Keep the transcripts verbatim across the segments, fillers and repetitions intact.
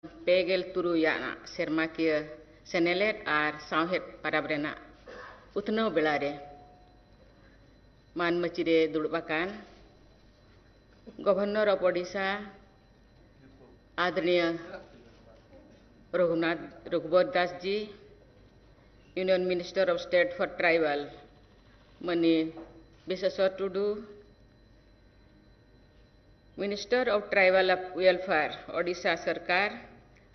ᱯᱮ ᱜᱮᱞ ᱛᱩᱨᱩᱭ ᱟᱱᱟᱜ ᱥᱮᱨᱢᱟᱠᱤᱭᱟᱹ ᱥᱮᱱᱮᱞᱮᱫ ᱟᱨ ᱥᱟᱶᱦᱮᱫ ᱯᱟᱨᱟᱵᱽ ᱨᱮᱱᱟᱜ ᱩᱛᱱᱟᱹᱣ ᱵᱮᱲᱟ ᱨᱮ ᱢᱟᱹᱱ ᱢᱟᱹᱪᱤ ᱨᱮ ᱫᱩᱲᱩᱵ ᱟᱠᱟᱱ Governor of Odisha, ᱟᱫᱚᱨᱚᱱᱤᱭᱚ Raghunath ᱨᱚᱜᱷᱩᱵᱚᱨ Das G, Union Minister of State for Tribal money ᱵᱤᱥᱮᱥᱣᱚᱨ Tudu, Minister of Tribal Welfare, Odisha ᱥᱚᱨᱠᱟᱨ,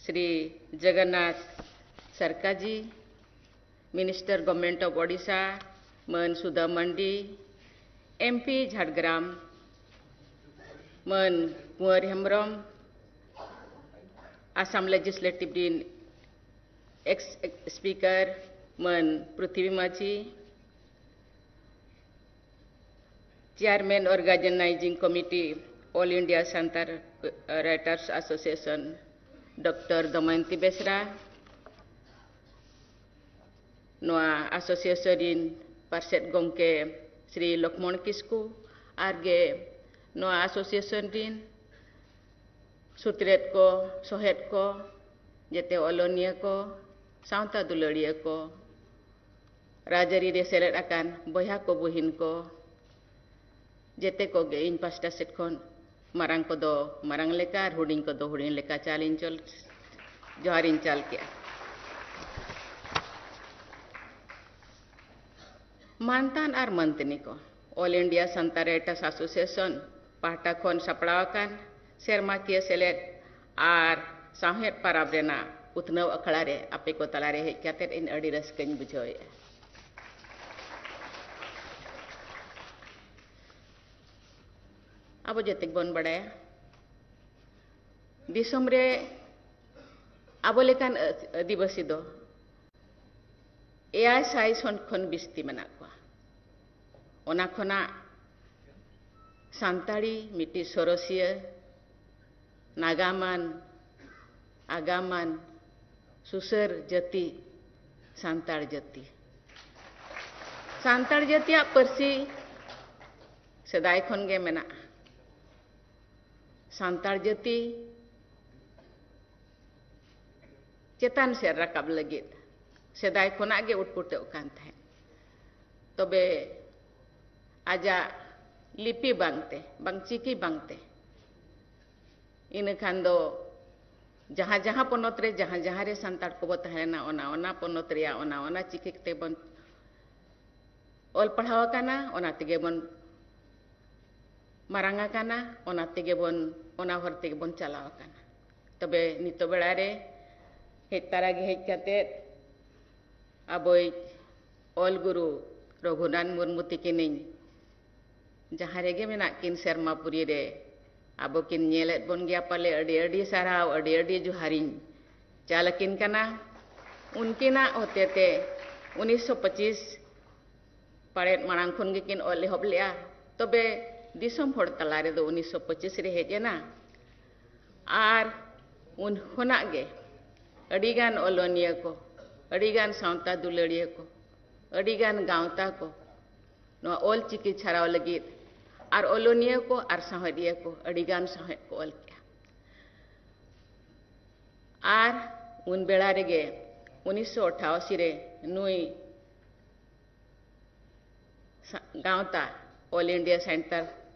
ᱥᱨᱤ ᱡᱚᱜᱚᱱᱱᱟᱛᱷ ᱥᱟᱨᱠᱟᱨ ᱡᱤ, Minister, Government of Odisha, ᱢᱟᱹᱱ ᱥᱩᱫᱷᱟ ᱢᱟᱱᱰᱤ, ᱮᱢ ᱯᱤ ᱡᱷᱟᱲᱜᱨᱟᱢ, ᱢᱟᱹᱱ ᱠᱩᱸᱣᱟᱨ ᱦᱮᱢᱵᱨᱚᱢ, ᱟᱥᱟᱢ Legislative ᱨᱤᱱ ex Speaker ᱢᱟᱹᱱ ᱯᱨᱤᱛᱷᱤᱵᱤ ᱢᱟᱹᱡᱷᱤ, Chairman Organizing Committee, All India Santal Writers Association, doctor Damayanti Besra, ᱱᱚᱣᱟ association ᱨᱤᱱ ᱯᱟᱨᱥᱮᱛ ᱜᱚᱢᱠᱮ ᱥᱨᱤ ᱞᱚᱠᱷᱢᱚᱬ ᱠᱤᱥᱠᱩ, ᱟᱨ ᱜᱮ ᱱᱚᱣᱟ association ᱨᱤᱱ ᱥᱩᱛᱨᱮᱛ ᱠᱚ, ᱥᱚᱦᱮᱫ ᱠᱚ, ᱡᱮᱛᱮ ᱚᱞᱚᱱᱤᱭᱟᱹ ᱠᱚ, ᱥᱟᱶᱛᱟ ᱫᱩᱞᱟᱹᱲᱤᱭᱟᱹ ᱠᱚ, ᱨᱟᱡᱽᱟᱹᱨᱤ ᱨᱮ ᱥᱮᱞᱮᱫ ᱟᱠᱟᱱ ᱵᱚᱭᱦᱟ ᱠᱚ, ᱵᱩᱦᱤᱱ ᱠᱚ, ᱡᱮᱛᱮ ᱠᱚᱜᱮ ᱤᱧ ᱯᱟᱥᱴᱟ ᱥᱮᱫ ᱠᱷᱚᱱ ᱢᱟᱨᱟᱝ ᱠᱚᱫᱚ ᱢᱟᱨᱟᱝ ᱞᱮᱠᱟ ᱟᱨ ᱦᱩᱰᱤᱧ ᱠᱚᱫᱚ ᱦᱩᱰᱤᱧ ᱞᱮᱠᱟ ᱪᱟᱞ ᱤᱧ ᱪᱚᱞ, ᱡᱚᱦᱟᱨ ᱤᱧ ᱪᱟᱞ ᱠᱮᱜᱼᱟ᱾ ᱢᱟᱱᱛᱟᱱ ᱟᱨ ᱢᱟᱱᱛᱟᱹᱱᱤ ᱠᱚ, All India Santal Writers Association ᱯᱟᱦᱴᱟ ᱠᱷᱚᱱ ᱥᱟᱯᱲᱟᱣ ᱟᱠᱟᱱ ᱥᱮᱨᱢᱟᱠᱤᱭᱟᱹ ᱥᱮᱞᱮᱫ ᱟᱨ ᱥᱟᱶᱦᱮᱫ ᱯᱟᱨᱟᱵᱽ ᱨᱮᱱᱟᱜ ᱩᱛᱱᱟᱹᱣ ᱟᱠᱷᱲᱟ ᱨᱮ ᱟᱯᱮ ᱠᱚ ᱛᱟᱞᱟᱨᱮ ᱦᱮᱡ ᱠᱟᱛᱮ ᱤᱧ ᱟᱹᱰᱤ ᱨᱟᱹᱥᱠᱟᱹᱧ ᱵᱩᱡᱷᱟᱹᱣᱮᱫᱼᱟ᱾ ᱟᱵᱚ ᱡᱮᱛᱮ ᱜᱮᱵᱚᱱ ᱵᱟᱲᱟᱭᱟ, ᱫᱤᱥᱚᱢ ᱨᱮ ᱟᱵᱚ ᱞᱮᱠᱟᱱ ᱟᱹ-, ᱟᱹᱫᱤᱵᱟᱹᱥᱤ ᱫᱚ ᱮᱭᱟᱭ ᱥᱟᱭ ᱠᱷᱚᱱ ᱵᱤᱥᱛᱤ ᱢᱮᱱᱟᱜ ᱠᱚᱣᱟ᱾ ᱚᱱᱟ ᱠᱷᱚᱱᱟᱜ ᱥᱟᱱᱛᱟᱲᱤ ᱢᱤᱫᱴᱤᱡ ᱥᱚᱨᱚᱥᱤᱭᱟᱹ, ᱱᱟᱜᱟᱢᱟᱱ, ᱟᱜᱟᱢᱟᱱ, ᱥᱩᱥᱟᱹᱨ ᱡᱟᱹᱛᱤ ᱥᱟᱱᱛᱟᱲ ᱡᱟᱹᱛᱤ᱾ ᱥᱟᱱᱛᱟᱲ ᱡᱟᱹᱛᱤᱭᱟᱜ ᱯᱟᱹᱨᱥᱤ ᱥᱮᱫᱟᱭ ᱠᱷᱚᱱ ᱜᱮ ᱢᱮᱱᱟᱜᱼᱟ᱾ ᱥᱟᱱᱛᱟᱲ ᱡᱟᱹᱛᱤ ᱪᱮᱛᱟᱱ ᱥᱮᱫ ᱨᱟᱠᱟᱵ ᱞᱟᱹᱜᱤᱫ ᱥᱮᱫᱟᱭ ᱠᱷᱚᱱᱟᱜ ᱜᱮ ᱩᱴᱯᱩᱴᱟᱹᱜ ᱠᱟᱱ ᱛᱟᱦᱮᱸᱫ᱾ ᱛᱚᱵᱮ ᱟᱡᱟᱜ ᱞᱤᱯᱤ ᱵᱟᱝᱛᱮ, ᱵᱟᱝ ᱪᱤᱠᱤ ᱵᱟᱝᱛᱮ, ᱤᱱᱟᱹ ᱠᱷᱟᱱ ᱫᱚ ᱡᱟᱦᱟᱸ ᱡᱟᱦᱟᱸ ᱯᱚᱱᱚᱛ ᱨᱮ, ᱡᱟᱦᱟᱸ ᱡᱟᱦᱟᱸ ᱨᱮ ᱥᱟᱱᱛᱟᱲ ᱠᱚᱵᱚ ᱛᱟᱦᱮᱸ ᱞᱮᱱᱟ, ᱚᱱᱟ ᱚᱱᱟ ᱯᱚᱱᱚᱛ ᱨᱮᱭᱟᱜ ᱚᱱᱟ ᱚᱱᱟ ᱪᱤᱠᱤ ᱛᱮᱵᱚᱱ ᱚᱞ ᱯᱟᱲᱦᱟᱣ ᱟᱠᱟᱱᱟ, ᱚᱱᱟ ᱛᱮᱜᱮ ᱵᱚᱱ ᱢᱟᱨᱟᱝ ᱟᱠᱟᱱᱟ, ᱚᱱᱟ ᱛᱮᱜᱮ ᱵᱚᱱ, ᱚᱱᱟ ᱦᱚᱨ ᱛᱮᱜᱮ ᱵᱚᱱ ᱪᱟᱞᱟᱣ ᱟᱠᱟᱱᱟ᱾ ᱛᱚᱵᱮ ᱱᱤᱛᱚᱜ ᱵᱮᱲᱟ ᱨᱮ ᱦᱮᱡ ᱛᱟᱨᱟ ᱜᱮ ᱦᱮᱡ ᱠᱟᱛᱮᱫ ᱟᱵᱚᱭᱤᱡ ᱚᱞ ᱜᱩᱨᱩ ᱨᱚᱜᱷᱩᱱᱟᱛᱷ ᱢᱩᱨᱢᱩ ᱛᱤᱠᱤᱱᱤᱧ ᱡᱟᱦᱟᱸ ᱨᱮᱜᱮ ᱢᱮᱱᱟᱜ ᱠᱤᱱ ᱥᱮᱨᱢᱟᱯᱩᱨᱤ ᱨᱮ, ᱟᱵᱚ ᱠᱤᱱ ᱧᱮᱞᱮᱫ ᱵᱚᱱ ᱜᱮᱭᱟ ᱯᱟᱞᱮ, ᱟᱹᱰᱤ ᱟᱹᱰᱤ ᱥᱟᱨᱦᱟᱣ, ᱟᱹᱰᱤ ᱟᱹᱰᱤ ᱡᱚᱦᱟᱨᱤᱧ ᱪᱟᱞ ᱟᱹᱠᱤᱱ ᱠᱟᱱᱟ᱾ ᱩᱱᱠᱤᱱᱟᱜ ᱦᱚᱛᱮᱛᱮ ᱩᱱᱤᱥᱥᱚ ᱯᱚᱸᱪᱤᱥ ᱯᱟᱲᱮᱫ ᱢᱟᱲᱟᱝ ᱠᱷᱚᱱ ᱜᱮᱠᱤᱱ ᱚᱞ ᱮᱦᱚᱵ ᱞᱮᱫᱼᱟ, ᱛᱚᱵᱮ ᱫᱤᱥᱚᱢ ᱦᱚᱲ ᱛᱟᱞᱟ ᱨᱮᱫᱚ ᱩᱱᱤᱥᱥᱚ ᱯᱚᱸᱪᱤᱥ ᱨᱮ ᱦᱮᱡ ᱮᱱᱟ᱾ ᱟᱨ ᱩᱱ ᱠᱷᱚᱱᱟᱜ ᱜᱮ ᱟᱹᱰᱤᱜᱟᱱ ᱚᱞᱚᱱᱤᱭᱟᱹ ᱠᱚ, ᱟᱹᱰᱤᱜᱟᱱ ᱥᱟᱶᱛᱟ ᱫᱩᱞᱟᱹᱲᱤᱭᱟᱹ ᱠᱚ, ᱟᱹᱰᱤᱜᱟᱱ ᱜᱟᱶᱛᱟ ᱠᱚ ᱱᱚᱣᱟ ᱚᱞ ᱪᱤᱠᱤ ᱪᱷᱟᱨᱟᱣ ᱞᱟᱹᱜᱤᱫ ᱟᱨ ᱚᱞᱚᱱᱤᱭᱟᱹ ᱠᱚ ᱟᱨ ᱥᱟᱶᱦᱮᱫᱤᱭᱟᱹ ᱠᱚ ᱟᱹᱰᱤᱜᱟᱱ ᱥᱟᱶᱦᱮᱫ ᱠᱚ ᱚᱞ ᱠᱮᱜᱼᱟ᱾ ᱟᱨ ᱩᱱ ᱵᱮᱲᱟ ᱨᱮᱜᱮ ᱩᱱᱤᱥᱥᱚ ᱟᱴᱷᱟᱥᱤ ᱨᱮ ᱱᱩᱭ ᱥᱟ-, ᱜᱟᱶᱛᱟ All India Center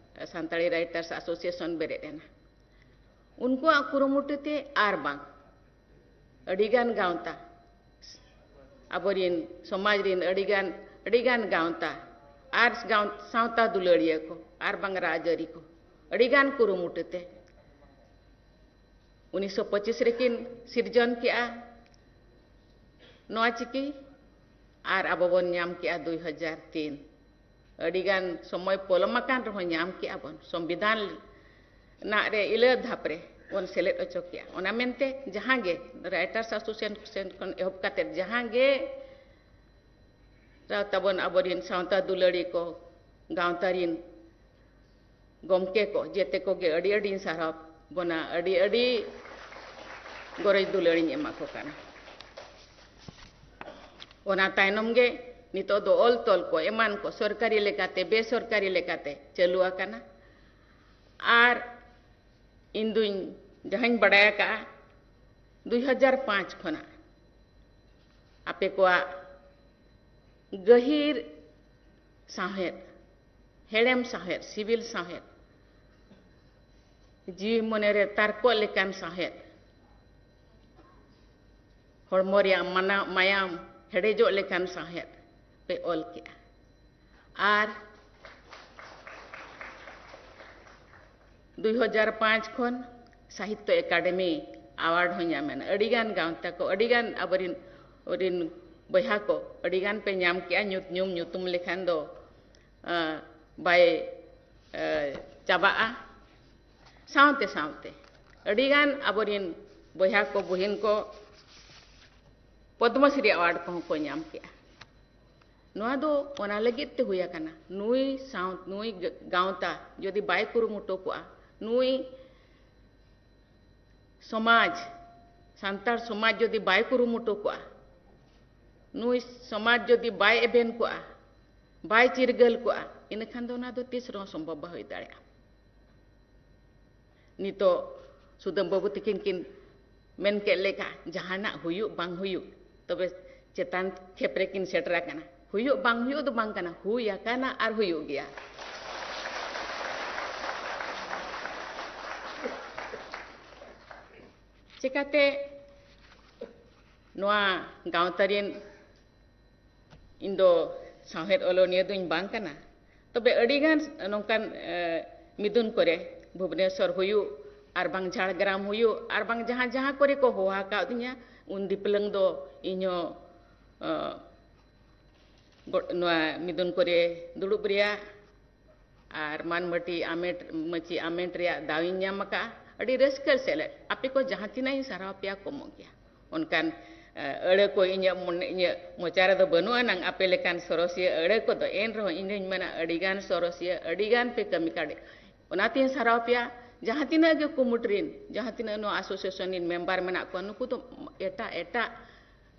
Santali Writers Association ᱵᱮᱨᱮᱫ ᱮᱱᱟ᱾ ᱩᱱᱠᱩᱣᱟᱜ ᱠᱩᱨᱩᱢᱩᱴᱩ ᱛᱮ ᱟᱨ ᱵᱟᱝ ᱟᱹᱰᱤᱜᱟᱱ ᱜᱟᱶᱛᱟ, ᱟᱵᱚᱨᱤᱱ ᱥᱚᱢᱟᱡᱽ ᱨᱤᱱ ᱟᱹᱰᱤᱜᱟᱱ, ᱟᱹᱰᱤᱜᱟᱱ ᱜᱟᱶᱛᱟ ᱟᱨ ᱜᱟᱶ-, ᱥᱟᱶᱛᱟ ᱫᱩᱞᱟᱹᱲᱤᱭᱟᱹ ᱠᱚ ᱟᱨ ᱵᱟᱝ ᱨᱟᱡᱽᱟᱹᱨᱤ ᱠᱚ ᱟᱹᱰᱤᱜᱟᱱ ᱠᱩᱨᱩᱢᱩᱴᱩ ᱛᱮ ᱩᱱᱤᱥᱥᱚ ᱯᱚᱸᱪᱤᱥ ᱨᱮᱠᱤᱱ ᱥᱤᱨᱡᱚᱱ ᱠᱮᱜᱼᱟ ᱱᱚᱣᱟ ᱪᱤᱠᱤ, ᱟᱨ ᱟᱵᱚ ᱵᱚᱱ ᱧᱟᱢ ᱠᱮᱜᱼᱟ ᱫᱩᱭ ᱦᱟᱡᱟᱨ ᱛᱤᱱ᱾ ᱟᱹᱰᱤᱜᱟᱱ ᱥᱚᱢᱚᱭ ᱯᱚᱞᱚᱢ ᱟᱠᱟᱱ ᱨᱮᱦᱚᱸ ᱧᱟᱢ ᱠᱮᱜᱼᱟ ᱵᱚᱱ, ᱥᱚᱝᱵᱤᱫᱷᱟᱱ ᱨᱮᱱᱟᱜ ᱨᱮ ᱤᱞᱟᱹ ᱫᱷᱟᱯ ᱨᱮ ᱵᱚᱱ ᱥᱮᱞᱮᱫ ᱦᱚᱪᱚ ᱠᱮᱜᱼᱟ᱾ ᱚᱱᱟ ᱢᱮᱱᱛᱮ ᱡᱟᱦᱟᱸ ᱜᱮ Writers Association ᱠᱷᱚᱱ ᱮᱦᱚᱵ ᱠᱟᱛᱮ ᱡᱟᱦᱟᱸ ᱜᱮ ᱛᱟᱵᱚᱱ ᱟᱵᱚᱨᱤᱱ ᱥᱟᱶᱛᱟ ᱫᱩᱞᱟᱹᱲᱤ ᱠᱚ, ᱜᱟᱶᱛᱟ ᱨᱤᱱ ᱜᱚᱢᱠᱮ ᱠᱚ, ᱡᱮᱛᱮ ᱠᱚᱜᱮ ᱟᱹᱰᱤ ᱟᱹᱰᱤᱧ ᱥᱟᱨᱦᱟᱣ ᱵᱚᱱᱟ, ᱟᱹᱰᱤ ᱟᱹᱰᱤ ᱜᱚᱨᱚᱡᱽ ᱫᱩᱞᱟᱹᱲᱤᱧ ᱮᱢᱟ ᱠᱚ ᱠᱟᱱᱟ᱾ ᱚᱱᱟ ᱛᱟᱭᱱᱚᱢ ᱜᱮ ᱱᱤᱛᱚᱜ ᱫᱚ ᱚᱞ ᱛᱚᱞ ᱠᱚ ᱮᱢᱟᱱ ᱠᱚ ᱥᱚᱨᱠᱟᱨᱤ ᱞᱮᱠᱟᱛᱮ, ᱵᱮᱥᱚᱨᱠᱟᱨᱤ ᱞᱮᱠᱟᱛᱮ ᱪᱟᱹᱞᱩ ᱟᱠᱟᱱᱟ᱾ ᱟᱨ ᱤᱧ ᱫᱩᱧ ᱡᱟᱦᱟᱸᱧ ᱵᱟᱰᱟᱭ ᱟᱠᱟᱫᱼᱟ, ᱫᱩᱭ ᱦᱟᱡᱟᱨ ᱯᱟᱸᱪ ᱠᱷᱚᱱᱟᱜ ᱟᱯᱮ ᱠᱚᱣᱟᱜ ᱜᱟᱹᱦᱤᱨ ᱥᱟᱶᱦᱮᱫ, ᱦᱮᱲᱮᱢ ᱥᱟᱶᱦᱮᱫ, ᱥᱤᱵᱤᱞ ᱥᱟᱶᱦᱮᱫ, ᱡᱤᱣᱤ ᱢᱚᱱᱮᱨᱮ ᱛᱟᱨᱠᱚᱜ ᱞᱮᱠᱟᱱ ᱥᱟᱶᱦᱮᱫ, ᱦᱚᱲᱢᱚ ᱨᱮᱭᱟᱜ ᱢᱟᱱᱟ-, ᱢᱟᱭᱟᱢ ᱦᱮᱰᱮᱡᱚᱜ ᱞᱮᱠᱟᱱ ᱥᱟᱶᱦᱮᱫ ᱯᱮ ᱚᱞ ᱠᱮᱜᱼᱟ᱾ ᱟᱨ ᱫᱩᱭ ᱦᱟᱡᱟᱨ ᱯᱟᱸᱪ ᱠᱷᱚᱱ ᱥᱟᱦᱤᱛᱛᱚ ᱮᱠᱟᱰᱮᱢᱤ ᱟᱣᱟᱨᱰ ᱦᱚᱸ ᱧᱟᱢ ᱮᱱᱟ᱾ ᱟᱹᱰᱤᱜᱟᱱ ᱜᱟᱶᱛᱟ ᱠᱚ, ᱟᱹᱰᱤᱜᱟᱱ ᱟᱵᱚᱨᱤᱱ, ᱟᱵᱚᱨᱤᱱ ᱵᱚᱭᱦᱟ ᱠᱚ, ᱟᱹᱰᱤᱜᱟᱱ ᱯᱮ ᱧᱟᱢ ᱠᱮᱜᱼᱟ᱾ ᱧᱩᱛ-, ᱧᱩᱢ ᱧᱩᱛᱩᱢ ᱞᱮᱠᱷᱟᱱ ᱫᱚ, ᱟᱸ, ᱵᱟᱭ, ᱟᱸ, ᱪᱟᱵᱟᱜᱼᱟ᱾ ᱥᱟᱶᱛᱮ ᱥᱟᱶᱛᱮ ᱟᱹᱰᱤᱜᱟᱱ ᱟᱵᱚᱨᱤᱱ ᱵᱚᱭᱦᱟ ᱠᱚ, ᱵᱩᱦᱤᱱ ᱠᱚ ᱯᱚᱫᱽᱢᱚᱥᱨᱤ ᱟᱣᱟᱨᱰ ᱠᱚᱦᱚᱸ ᱠᱚ ᱧᱟᱢ ᱠᱮᱜᱼᱟ᱾ ᱱᱚᱣᱟ ᱫᱚ ᱚᱱᱟ ᱞᱟᱹᱜᱤᱫ ᱛᱮ ᱦᱩᱭ ᱟᱠᱟᱱᱟ, ᱱᱩᱭ ᱥᱟᱶ-, ᱱᱩᱭ ᱜ-, ᱜᱟᱶᱛᱟ ᱡᱩᱫᱤ ᱵᱟᱭ ᱠᱩᱨᱩᱢᱩᱴᱩ ᱠᱚᱜᱼᱟ, ᱱᱩᱭ ᱥᱚᱢᱟᱡᱽ, ᱥᱟᱱᱛᱟᱲ ᱥᱚᱢᱟᱡᱽ ᱡᱩᱫᱤ ᱵᱟᱭ ᱠᱩᱨᱩᱢᱩᱴᱩ ᱠᱚᱜᱼᱟ, ᱱᱩᱭ ᱥᱚᱢᱟᱡᱽ ᱡᱩᱫᱤ ᱵᱟᱭ ᱮᱵᱷᱮᱱ ᱠᱚᱜᱼᱟ, ᱵᱟᱭ ᱪᱤᱨᱜᱟᱹᱞ ᱠᱚᱜᱼᱟ, ᱤᱱᱟᱹᱠᱷᱟᱱ ᱫᱚ ᱚᱱᱟ ᱫᱚ ᱛᱤᱥ ᱨᱮᱦᱚᱸ ᱥᱚᱢᱵᱷᱚᱵ ᱵᱟᱝ ᱦᱩᱭ ᱫᱟᱲᱮᱭᱟᱜᱼᱟ᱾ ᱱᱤᱛᱚᱜ ᱥᱩᱫᱟᱹᱢ ᱵᱟᱹᱵᱩ ᱛᱤᱠᱤᱱ ᱠᱤᱱ ᱢᱮᱱ ᱠᱮᱫ ᱞᱮᱠᱟ, ᱡᱟᱦᱟᱱᱟᱜ ᱦᱩᱭᱩᱜ ᱵᱟᱝ ᱦᱩᱭᱩᱜ, ᱛᱚᱵᱮ ᱪᱮᱛᱟᱱ ᱠᱷᱮᱯ ᱨᱮᱠᱤᱱ ᱥᱮᱴᱮᱨ ᱟᱠᱟᱱᱟ᱾ ᱦᱩᱭᱩᱜ ᱵᱟᱝ ᱦᱩᱭᱩᱜ ᱫᱚ ᱵᱟᱝ ᱠᱟᱱᱟ, ᱦᱩᱭ ᱟᱠᱟᱱᱟ ᱟᱨ ᱦᱩᱭᱩᱜ ᱜᱮᱭᱟ᱾ ᱪᱮᱠᱟᱛᱮ ᱱᱚᱣᱟ ᱜᱟᱶᱛᱟ ᱨᱮᱱ ᱤᱧ ᱫᱚ ᱥᱟᱶᱦᱮᱫ ᱚᱞᱚᱱᱤᱭᱟᱹ ᱫᱚᱧ ᱵᱟᱝ ᱠᱟᱱᱟ, ᱛᱚᱵᱮ ᱟᱹᱰᱤᱜᱟᱱ ᱱᱚᱝᱠᱟᱱ, ᱮ, ᱢᱤᱫᱩᱱ ᱠᱚᱨᱮ, ᱵᱷᱩᱵᱽᱱᱮᱥᱚᱨ ᱦᱩᱭᱩᱜ, ᱟᱨ ᱵᱟᱝ ᱡᱷᱟᱲᱜᱨᱟᱢ ᱦᱩᱭᱩᱜ, ᱟᱨ ᱵᱟᱝ ᱡᱟᱦᱟᱸ ᱡᱟᱦᱟᱸ ᱠᱚᱨᱮ ᱠᱚ ᱦᱚᱦᱚ ᱟᱠᱟᱫᱤᱧᱟ, ᱩᱱ ᱫᱤᱯᱞᱟᱹᱝ ᱫᱚ ᱤᱧᱦᱚᱸ, ᱮ, ᱜᱚ-, ᱱᱚᱣᱟ ᱢᱤᱫᱩᱱ ᱠᱚᱨᱮ ᱫᱩᱲᱩᱵ ᱨᱮᱭᱟᱜ ᱟᱨ ᱢᱟᱹᱱ ᱢᱟᱹᱴᱤ ᱟᱢᱮᱴ, ᱢᱟᱹᱪᱤ ᱟᱢᱮᱴ ᱨᱮᱭᱟᱜ ᱫᱟᱣ ᱤᱧ ᱧᱟᱢ ᱟᱠᱟᱫᱼᱟ᱾ ᱟᱹᱰᱤ ᱨᱟᱹᱥᱠᱟᱹ ᱥᱮᱞᱮᱫ᱾ ᱟᱯᱮ ᱠᱚ ᱡᱟᱦᱟᱸ ᱛᱤᱱᱟᱹᱜ ᱤᱧ ᱥᱟᱨᱦᱟᱣ ᱯᱮᱭᱟ, ᱠᱚᱢᱚᱜ ᱜᱮᱭᱟ᱾ ᱚᱱᱠᱟᱱ, ᱮ, ᱟᱹᱲᱟᱹ ᱠᱚ ᱤᱧᱟᱹᱜ ᱢᱚᱱᱮ, ᱤᱧᱟᱹᱜ ᱢᱚᱪᱟ ᱨᱮᱫᱚ ᱵᱟᱹᱱᱩᱜ ᱟᱱᱟᱝ ᱟᱯᱮ ᱞᱮᱠᱟᱱ ᱥᱚᱨᱚᱥᱤᱭᱟᱹ ᱟᱹᱲᱟᱹ ᱠᱚᱫᱚ, ᱮᱱ ᱨᱮᱦᱚᱸ ᱤᱧ ᱫᱚᱧ ᱢᱮᱱᱟ, ᱟᱹᱰᱤᱜᱟᱱ ᱥᱚᱨᱚᱥᱤᱭᱟᱹ, ᱟᱹᱰᱤᱜᱟᱱ ᱯᱮ ᱠᱟᱹᱢᱤ ᱠᱟᱰᱮ᱾ ᱚᱱᱟᱛᱤᱧ ᱥᱟᱨᱦᱟᱣ ᱯᱮᱭᱟ᱾ ᱡᱟᱦᱟᱸ ᱛᱤᱱᱟᱹᱜ ᱜᱮ ᱠᱩᱢᱩᱴ ᱨᱤᱱ, ᱡᱟᱦᱟᱸ ᱛᱤᱱᱟᱹᱜ ᱱᱚᱣᱟ ᱟᱥᱳᱥᱤᱭᱮᱥᱚᱱ ᱨᱤᱱ ᱢᱮᱢᱵᱟᱨ ᱢᱮᱱᱟᱜ ᱠᱚᱣᱟ, ᱱᱩᱠᱩ ᱫᱚ ᱮᱴᱟᱜ ᱮᱴᱟᱜ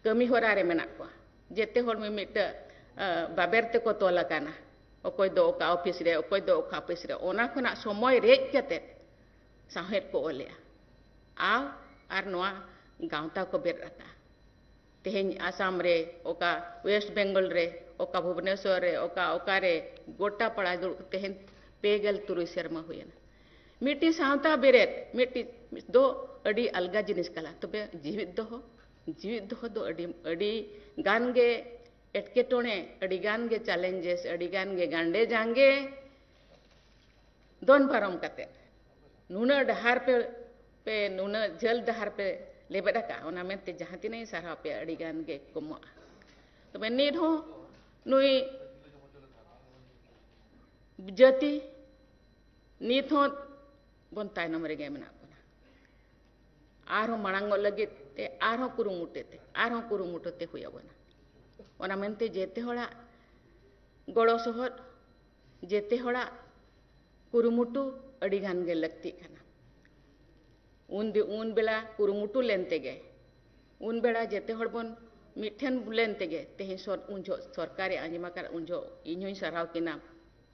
ᱠᱟᱹᱢᱤ ᱦᱚᱨᱟ ᱨᱮ ᱢᱮᱱᱟᱜ ᱠᱚᱣᱟ᱾ ᱡᱮᱛᱮ ᱦᱚᱲ ᱢᱤᱢᱤᱫᱴᱟᱹᱜ, ᱮ, ᱵᱟᱵᱮᱨ ᱛᱮᱠᱚ ᱛᱚᱞ ᱟᱠᱟᱱᱟ᱾ ᱚᱠᱚᱭ ᱫᱚ ᱚᱠᱟ ᱚᱯᱷᱤᱥ ᱨᱮ, ᱚᱠᱚᱭ ᱫᱚ ᱚᱠᱟ ᱚᱯᱷᱤᱥ ᱨᱮ, ᱚᱱᱟ ᱠᱷᱚᱱᱟᱜ ᱥᱚᱢᱚᱭ ᱨᱮᱡ ᱠᱟᱛᱮ ᱥᱟᱶᱦᱮᱫ ᱠᱚ ᱚᱞᱮᱜᱼᱟ᱾ ᱟᱨ, ᱟᱨ ᱱᱚᱣᱟ ᱜᱟᱶᱛᱟ ᱠᱚ ᱵᱮᱨᱮᱫ ᱟᱠᱟᱫᱼᱟ᱾ ᱛᱮᱦᱮᱧ ᱟᱥᱟᱢ ᱨᱮ, ᱚᱠᱟ ᱣᱮᱥᱴ ᱵᱮᱝᱜᱚᱞ ᱨᱮ, ᱚᱠᱟ ᱵᱷᱩᱵᱽᱱᱮᱥᱚᱨ ᱨᱮ, ᱚᱠᱟ ᱚᱠᱟᱨᱮ ᱜᱚᱴᱟ ᱯᱟᱲᱟ ᱫᱩᱲᱩᱵ ᱛᱮᱦᱮᱧ ᱯᱮ ᱜᱮᱞ ᱛᱩᱨᱩᱭ ᱥᱮᱨᱢᱟ ᱦᱩᱭᱮᱱᱟ᱾ ᱢᱤᱫᱴᱤᱡ ᱥᱟᱶᱛᱟ ᱵᱮᱨᱮᱫ ᱢᱤᱫᱴᱤᱡ ᱫᱚ ᱟᱹᱰᱤ ᱟᱞᱜᱟ ᱡᱤᱱᱤᱥ ᱠᱟᱱᱟ, ᱛᱚᱵᱮ ᱡᱤᱣᱤᱫ ᱫᱚᱦᱚ, ᱡᱤᱣᱤᱫ ᱫᱚᱦᱚ ᱫᱚ ᱟᱹᱰᱤ, ᱟᱹᱰᱤ ᱜᱟᱱ ᱜᱮ ᱮᱴᱠᱮᱴᱚᱬᱮ, ᱟᱹᱰᱤ ᱜᱟᱱ ᱜᱮ ᱪᱮᱞᱮᱧᱡᱮᱥ, ᱟᱹᱰᱤ ᱜᱟᱱ ᱜᱮ ᱜᱟᱱᱰᱮ ᱡᱟᱸᱜᱮ ᱫᱚᱱ ᱯᱟᱨᱚᱢ ᱠᱟᱛᱮ ᱱᱩᱱᱟᱹᱜ ᱰᱟᱦᱟᱨ ᱯᱮ, ᱯᱮ, ᱱᱩᱱᱟᱹᱜ ᱡᱷᱟᱹᱞ ᱰᱟᱦᱟᱨ ᱯᱮ ᱞᱮᱵᱮᱫ ᱟᱠᱟᱫᱼᱟ, ᱚᱱᱟ ᱢᱮᱱᱛᱮ ᱡᱟᱦᱟᱸ ᱛᱤᱱᱟᱹᱜ ᱤᱧ ᱥᱟᱨᱦᱟᱣ ᱯᱮᱭᱟ, ᱟᱹᱰᱤ ᱜᱟᱱ ᱜᱮ ᱠᱚᱢᱚᱜᱼᱟ᱾ ᱛᱚᱵᱮ ᱱᱤᱛ ᱦᱚᱸ ᱱᱩᱭ ᱡᱟᱹᱛᱤ ᱱᱤᱛ ᱦᱚᱸ ᱵᱚᱱ ᱛᱟᱭᱱᱚᱢ ᱨᱮᱜᱮ ᱢᱮᱱᱟᱜ ᱵᱚᱱᱟ᱾ ᱟᱨᱦᱚᱸ ᱢᱟᱲᱟᱝᱚᱜ ᱞᱟᱹᱜᱤᱫ ᱛᱮ ᱟᱨᱦᱚᱸ ᱠᱩᱨᱩᱢᱩᱴᱩ ᱛᱮ, ᱟᱨᱦᱚᱸ ᱠᱩᱨᱩᱢᱩᱴᱩ ᱛᱮ ᱦᱩᱭ ᱟᱵᱚᱱᱟ᱾ ᱚᱱᱟ ᱢᱮᱱᱛᱮ ᱡᱮᱛᱮ ᱦᱚᱲᱟᱜ ᱜᱚᱲᱚ ᱥᱚᱦᱚᱫ, ᱡᱮᱛᱮ ᱦᱚᱲᱟᱜ ᱠᱩᱨᱩᱢᱩᱴᱩ ᱟᱹᱰᱤ ᱜᱟᱱ ᱜᱮ ᱞᱟᱹᱠᱛᱤᱜ ᱠᱟᱱᱟ᱾ ᱩᱱ ᱫᱤ-, ᱩᱱ ᱵᱮᱲᱟ ᱠᱩᱨᱩᱢᱩᱴᱩ ᱞᱮᱱ ᱛᱮᱜᱮ, ᱩᱱ ᱵᱮᱲᱟ ᱡᱮᱛᱮ ᱦᱚᱲ ᱵᱚᱱ ᱢᱤᱫ ᱴᱷᱮᱱ ᱞᱮᱱ ᱛᱮᱜᱮ ᱛᱮᱦᱮᱧ ᱥᱚᱨ-, ᱩᱱ ᱡᱚᱦᱚᱜ ᱥᱚᱨᱠᱟᱨᱮ ᱟᱸᱡᱚᱢ ᱟᱠᱟᱫ, ᱩᱱ ᱡᱚᱦᱚᱜ ᱤᱧ ᱦᱚᱸᱧ ᱥᱟᱨᱦᱟᱣ ᱠᱤᱱᱟ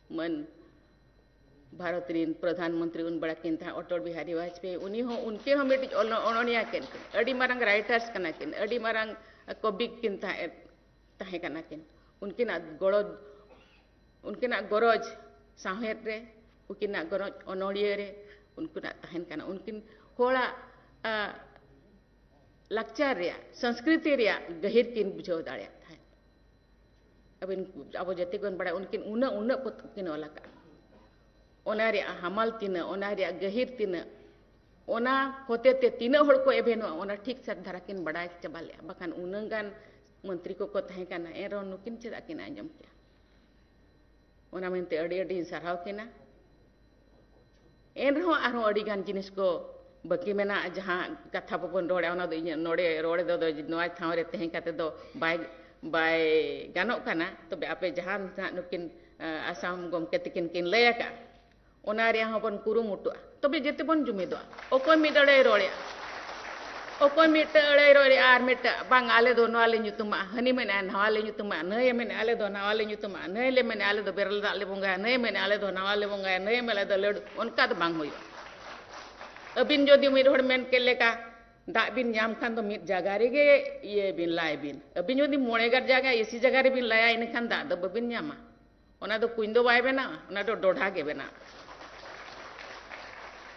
ᱢᱟᱹᱱ ᱵᱷᱟᱨᱚᱛ ᱨᱤᱱ ᱯᱨᱚᱫᱷᱟᱱ ᱢᱚᱱᱛᱨᱤ ᱩᱱ ᱵᱮᱲᱟ ᱠᱤᱱ ᱛᱟᱦᱮᱸ ᱚᱴᱚᱞ ᱵᱤᱦᱟᱨᱤ ᱵᱟᱡᱽᱯᱮᱭᱤ, ᱩᱱᱤ ᱦᱚᱸ, ᱩᱱᱠᱤᱱ ᱦᱚᱸ ᱢᱤᱫᱴᱤᱡ ᱚᱱ-, ᱚᱱᱚᱬᱤᱭᱟᱹ ᱠᱤᱱ, ᱟᱹᱰᱤ ᱢᱟᱨᱟᱝ ᱨᱟᱭᱴᱟᱨᱥ ᱠᱟᱱᱟ ᱠᱤᱱ, ᱟᱹᱰᱤ ᱢᱟᱨᱟᱝ ᱠᱚᱵᱤ ᱠᱤᱱ ᱛᱟᱦᱮᱸ, ᱛᱟᱦᱮᱸ ᱠᱟᱱᱟ ᱠᱤᱱ᱾ ᱩᱱᱠᱤᱱᱟᱜ ᱜᱚᱲᱚ, ᱩᱱᱠᱤᱱᱟᱜ ᱜᱚᱨᱚᱡᱽ ᱥᱟᱶᱦᱮᱫ ᱨᱮ, ᱩᱱᱠᱤᱱᱟᱜ ᱜᱚᱨᱚᱡᱽ ᱚᱱᱚᱬᱤᱭᱟᱹ ᱨᱮ ᱩᱱᱠᱤᱱᱟᱜ ᱛᱟᱦᱮᱱ ᱠᱟᱱᱟ᱾ ᱩᱱᱠᱤᱱ ᱦᱚᱲᱟᱜ, ᱟ, ᱞᱟᱠᱪᱟᱨ ᱨᱮᱭᱟᱜ, ᱥᱚᱝᱥᱠᱨᱤᱛᱤ ᱨᱮᱭᱟᱜ ᱜᱟᱹᱦᱤᱨ ᱠᱤᱱ ᱵᱩᱡᱷᱟᱹᱣ ᱫᱟᱲᱮᱭᱟᱜ ᱛᱟᱦᱮᱸᱫ᱾ ᱟᱹᱵᱤᱱ, ᱟᱵᱚ ᱡᱟᱹᱛᱤ ᱵᱚᱱ ᱵᱟᱲᱟᱭᱟ, ᱩᱱᱠᱤᱱ ᱩᱱᱟᱹᱜ, ᱩᱱᱟᱹᱜ ᱯᱚᱛᱚᱵ ᱠᱤᱱ ᱚᱞ ᱟᱠᱟᱫᱼᱟ᱾ ᱚᱱᱟ ᱨᱮᱭᱟᱜ ᱦᱟᱢᱟᱞ ᱛᱤᱱᱟᱹᱜ, ᱚᱱᱟ ᱨᱮᱭᱟᱜ ᱜᱟᱹᱦᱤᱨ ᱛᱤᱱᱟᱹᱜ, ᱚᱱᱟ ᱦᱚᱛᱮ ᱛᱮ ᱛᱤᱱᱟᱹᱜ ᱦᱚᱲ ᱠᱚ ᱮᱵᱷᱮᱱᱚᱜᱼᱟ, ᱚᱱᱟ ᱴᱷᱤᱠ ᱥᱟᱹᱛ ᱫᱷᱟᱨᱟ ᱠᱤᱱ ᱵᱟᱲᱟᱭ ᱪᱟᱵᱟ ᱞᱮᱫᱼᱟ᱾ ᱵᱟᱠᱷᱟᱱ ᱩᱱᱟᱹᱜ ᱜᱟᱱ ᱢᱚᱱᱛᱨᱤ ᱠᱚᱠᱚ ᱛᱟᱦᱮᱸ ᱠᱟᱱᱟ, ᱮᱱ ᱨᱮᱦᱚᱸ ᱱᱩᱠᱤᱱ ᱪᱮᱫᱟᱜ ᱠᱤᱱ ᱟᱸᱡᱚᱢ ᱠᱮᱭᱟ? ᱚᱱᱟ ᱢᱮᱱᱛᱮ ᱟᱹᱰᱤ ᱟᱹᱰᱤᱧ ᱥᱟᱨᱦᱟᱣ ᱠᱤᱱᱟ᱾ ᱮᱱ ᱨᱮᱦᱚᱸ ᱟᱨᱦᱚᱸ ᱟᱹᱰᱤ ᱜᱟᱱ ᱡᱤᱱᱤᱥ ᱠᱚ ᱵᱟᱹᱠᱤ ᱢᱮᱱᱟᱜᱼᱟ, ᱡᱟᱦᱟᱸ ᱠᱟᱛᱷᱟ ᱵᱟᱵᱚᱱ ᱨᱚᱲᱟ, ᱚᱱᱟ ᱫᱚ ᱤᱧᱟᱹᱜ ᱱᱚᱰᱮ ᱨᱚᱲ ᱫᱚ, ᱫᱚ ᱱᱚᱣᱟ ᱴᱷᱟᱶ ᱨᱮ ᱛᱟᱦᱮᱸ ᱠᱟᱛᱮ ᱫᱚ ᱵᱟᱭ, ᱵᱟᱭ ᱜᱟᱱᱚᱜ ᱠᱟᱱᱟ᱾ ᱛᱚᱵᱮ ᱟᱯᱮ ᱡᱟᱦᱟᱸ ᱱᱟᱦᱟᱜ ᱱᱩᱠᱤᱱ, ᱟ, ᱟᱥᱟᱢ ᱜᱚᱢᱠᱮ ᱛᱟᱹᱠᱤᱱ ᱠᱤᱱ ᱞᱟᱹᱭ ᱟᱠᱟᱫᱼᱟ, ᱚᱱᱟ ᱨᱮᱭᱟᱜ ᱦᱚᱸᱵᱚᱱ ᱠᱩᱨᱩᱢᱩᱴᱩᱜᱼᱟ᱾ ᱛᱚᱵᱮ ᱡᱮᱛᱮ ᱵᱚᱱ ᱡᱩᱢᱤᱫᱚᱜᱼᱟ᱾ ᱚᱠᱚᱭ ᱢᱤᱫ ᱟᱹᱲᱟᱹᱭ ᱨᱚᱲᱮᱜᱼᱟ, ᱚᱠᱚᱭ ᱢᱤᱫᱴᱟᱹ ᱟᱹᱲᱟᱹᱭ ᱨᱚᱲᱮᱜᱼᱟ ᱟᱨ ᱢᱤᱫᱴᱟᱹ, "ᱵᱟᱝ, ᱟᱞᱮ ᱫᱚ ᱱᱚᱣᱟ ᱞᱮ ᱧᱩᱛᱩᱢᱟ", ᱦᱟᱹᱱᱤ ᱢᱮᱱᱮᱜᱼᱟ, "ᱱᱚᱣᱟ ᱞᱮ ᱧᱩᱛᱩᱢᱟ", ᱱᱟᱹᱭᱮ ᱢᱮᱱᱮᱜᱼᱟ, "ᱟᱞᱮ ᱫᱚ ᱱᱟᱣᱟ ᱞᱮ ᱧᱩᱛᱩᱢᱟ", ᱱᱟᱹᱭ ᱞᱮ ᱢᱮᱱᱮᱜᱼᱟ, "ᱟᱞᱮ ᱫᱚ ᱵᱮᱨᱮᱞ ᱫᱟᱜ ᱞᱮ ᱵᱚᱸᱜᱟᱭᱟ", ᱱᱟᱹᱭᱮ ᱢᱮᱱᱮᱜᱼᱟ, "ᱟᱞᱮ ᱫᱚ ᱱᱟᱣᱟ ᱞᱮ ᱵᱚᱸᱜᱟᱭᱟ", ᱱᱟᱹᱭᱮ ᱢᱮᱱᱮᱜᱼᱟ, "ᱟᱞᱮ ᱫᱚ ᱞᱟᱹᱰᱩ", ᱚᱱᱠᱟ ᱫᱚ ᱵᱟᱝ ᱦᱩᱭᱩᱜᱼᱟ᱾ ᱟᱹᱵᱤᱱ ᱡᱩᱫᱤ ᱢᱤᱫ ᱦᱚᱲ ᱢᱮᱱ ᱠᱮᱫ ᱞᱮᱠᱟ, ᱫᱟᱜ ᱵᱤᱱ ᱧᱟᱢ ᱠᱷᱟᱱ ᱫᱚ ᱢᱤᱫ ᱡᱟᱭᱜᱟ ᱨᱮᱜᱮ ᱤᱭᱟᱹ ᱵᱤᱱ, ᱞᱟᱭ ᱵᱤᱱ᱾ ᱟᱹᱵᱤᱱ ᱡᱩᱫᱤ ᱢᱚᱬᱮ ᱜᱟᱨ ᱡᱟᱭᱜᱟ ᱮᱥᱤ ᱡᱟᱭᱜᱟ ᱨᱮᱵᱤᱱ ᱞᱟᱭᱟ, ᱤᱱᱟᱹᱠᱷᱟᱱ ᱫᱟᱜ ᱫᱚ ᱵᱟᱹᱵᱤᱱ ᱧᱟᱢᱟ᱾ ᱚᱱᱟ ᱫᱚ ᱠᱩᱧ ᱫᱚ ᱵᱟᱭ ᱵᱮᱱᱟᱣᱟ, ᱚᱱᱟ ᱫᱚ ᱰᱚᱰᱷᱟ ᱜᱮ ᱵᱮᱱᱟᱣᱟ᱾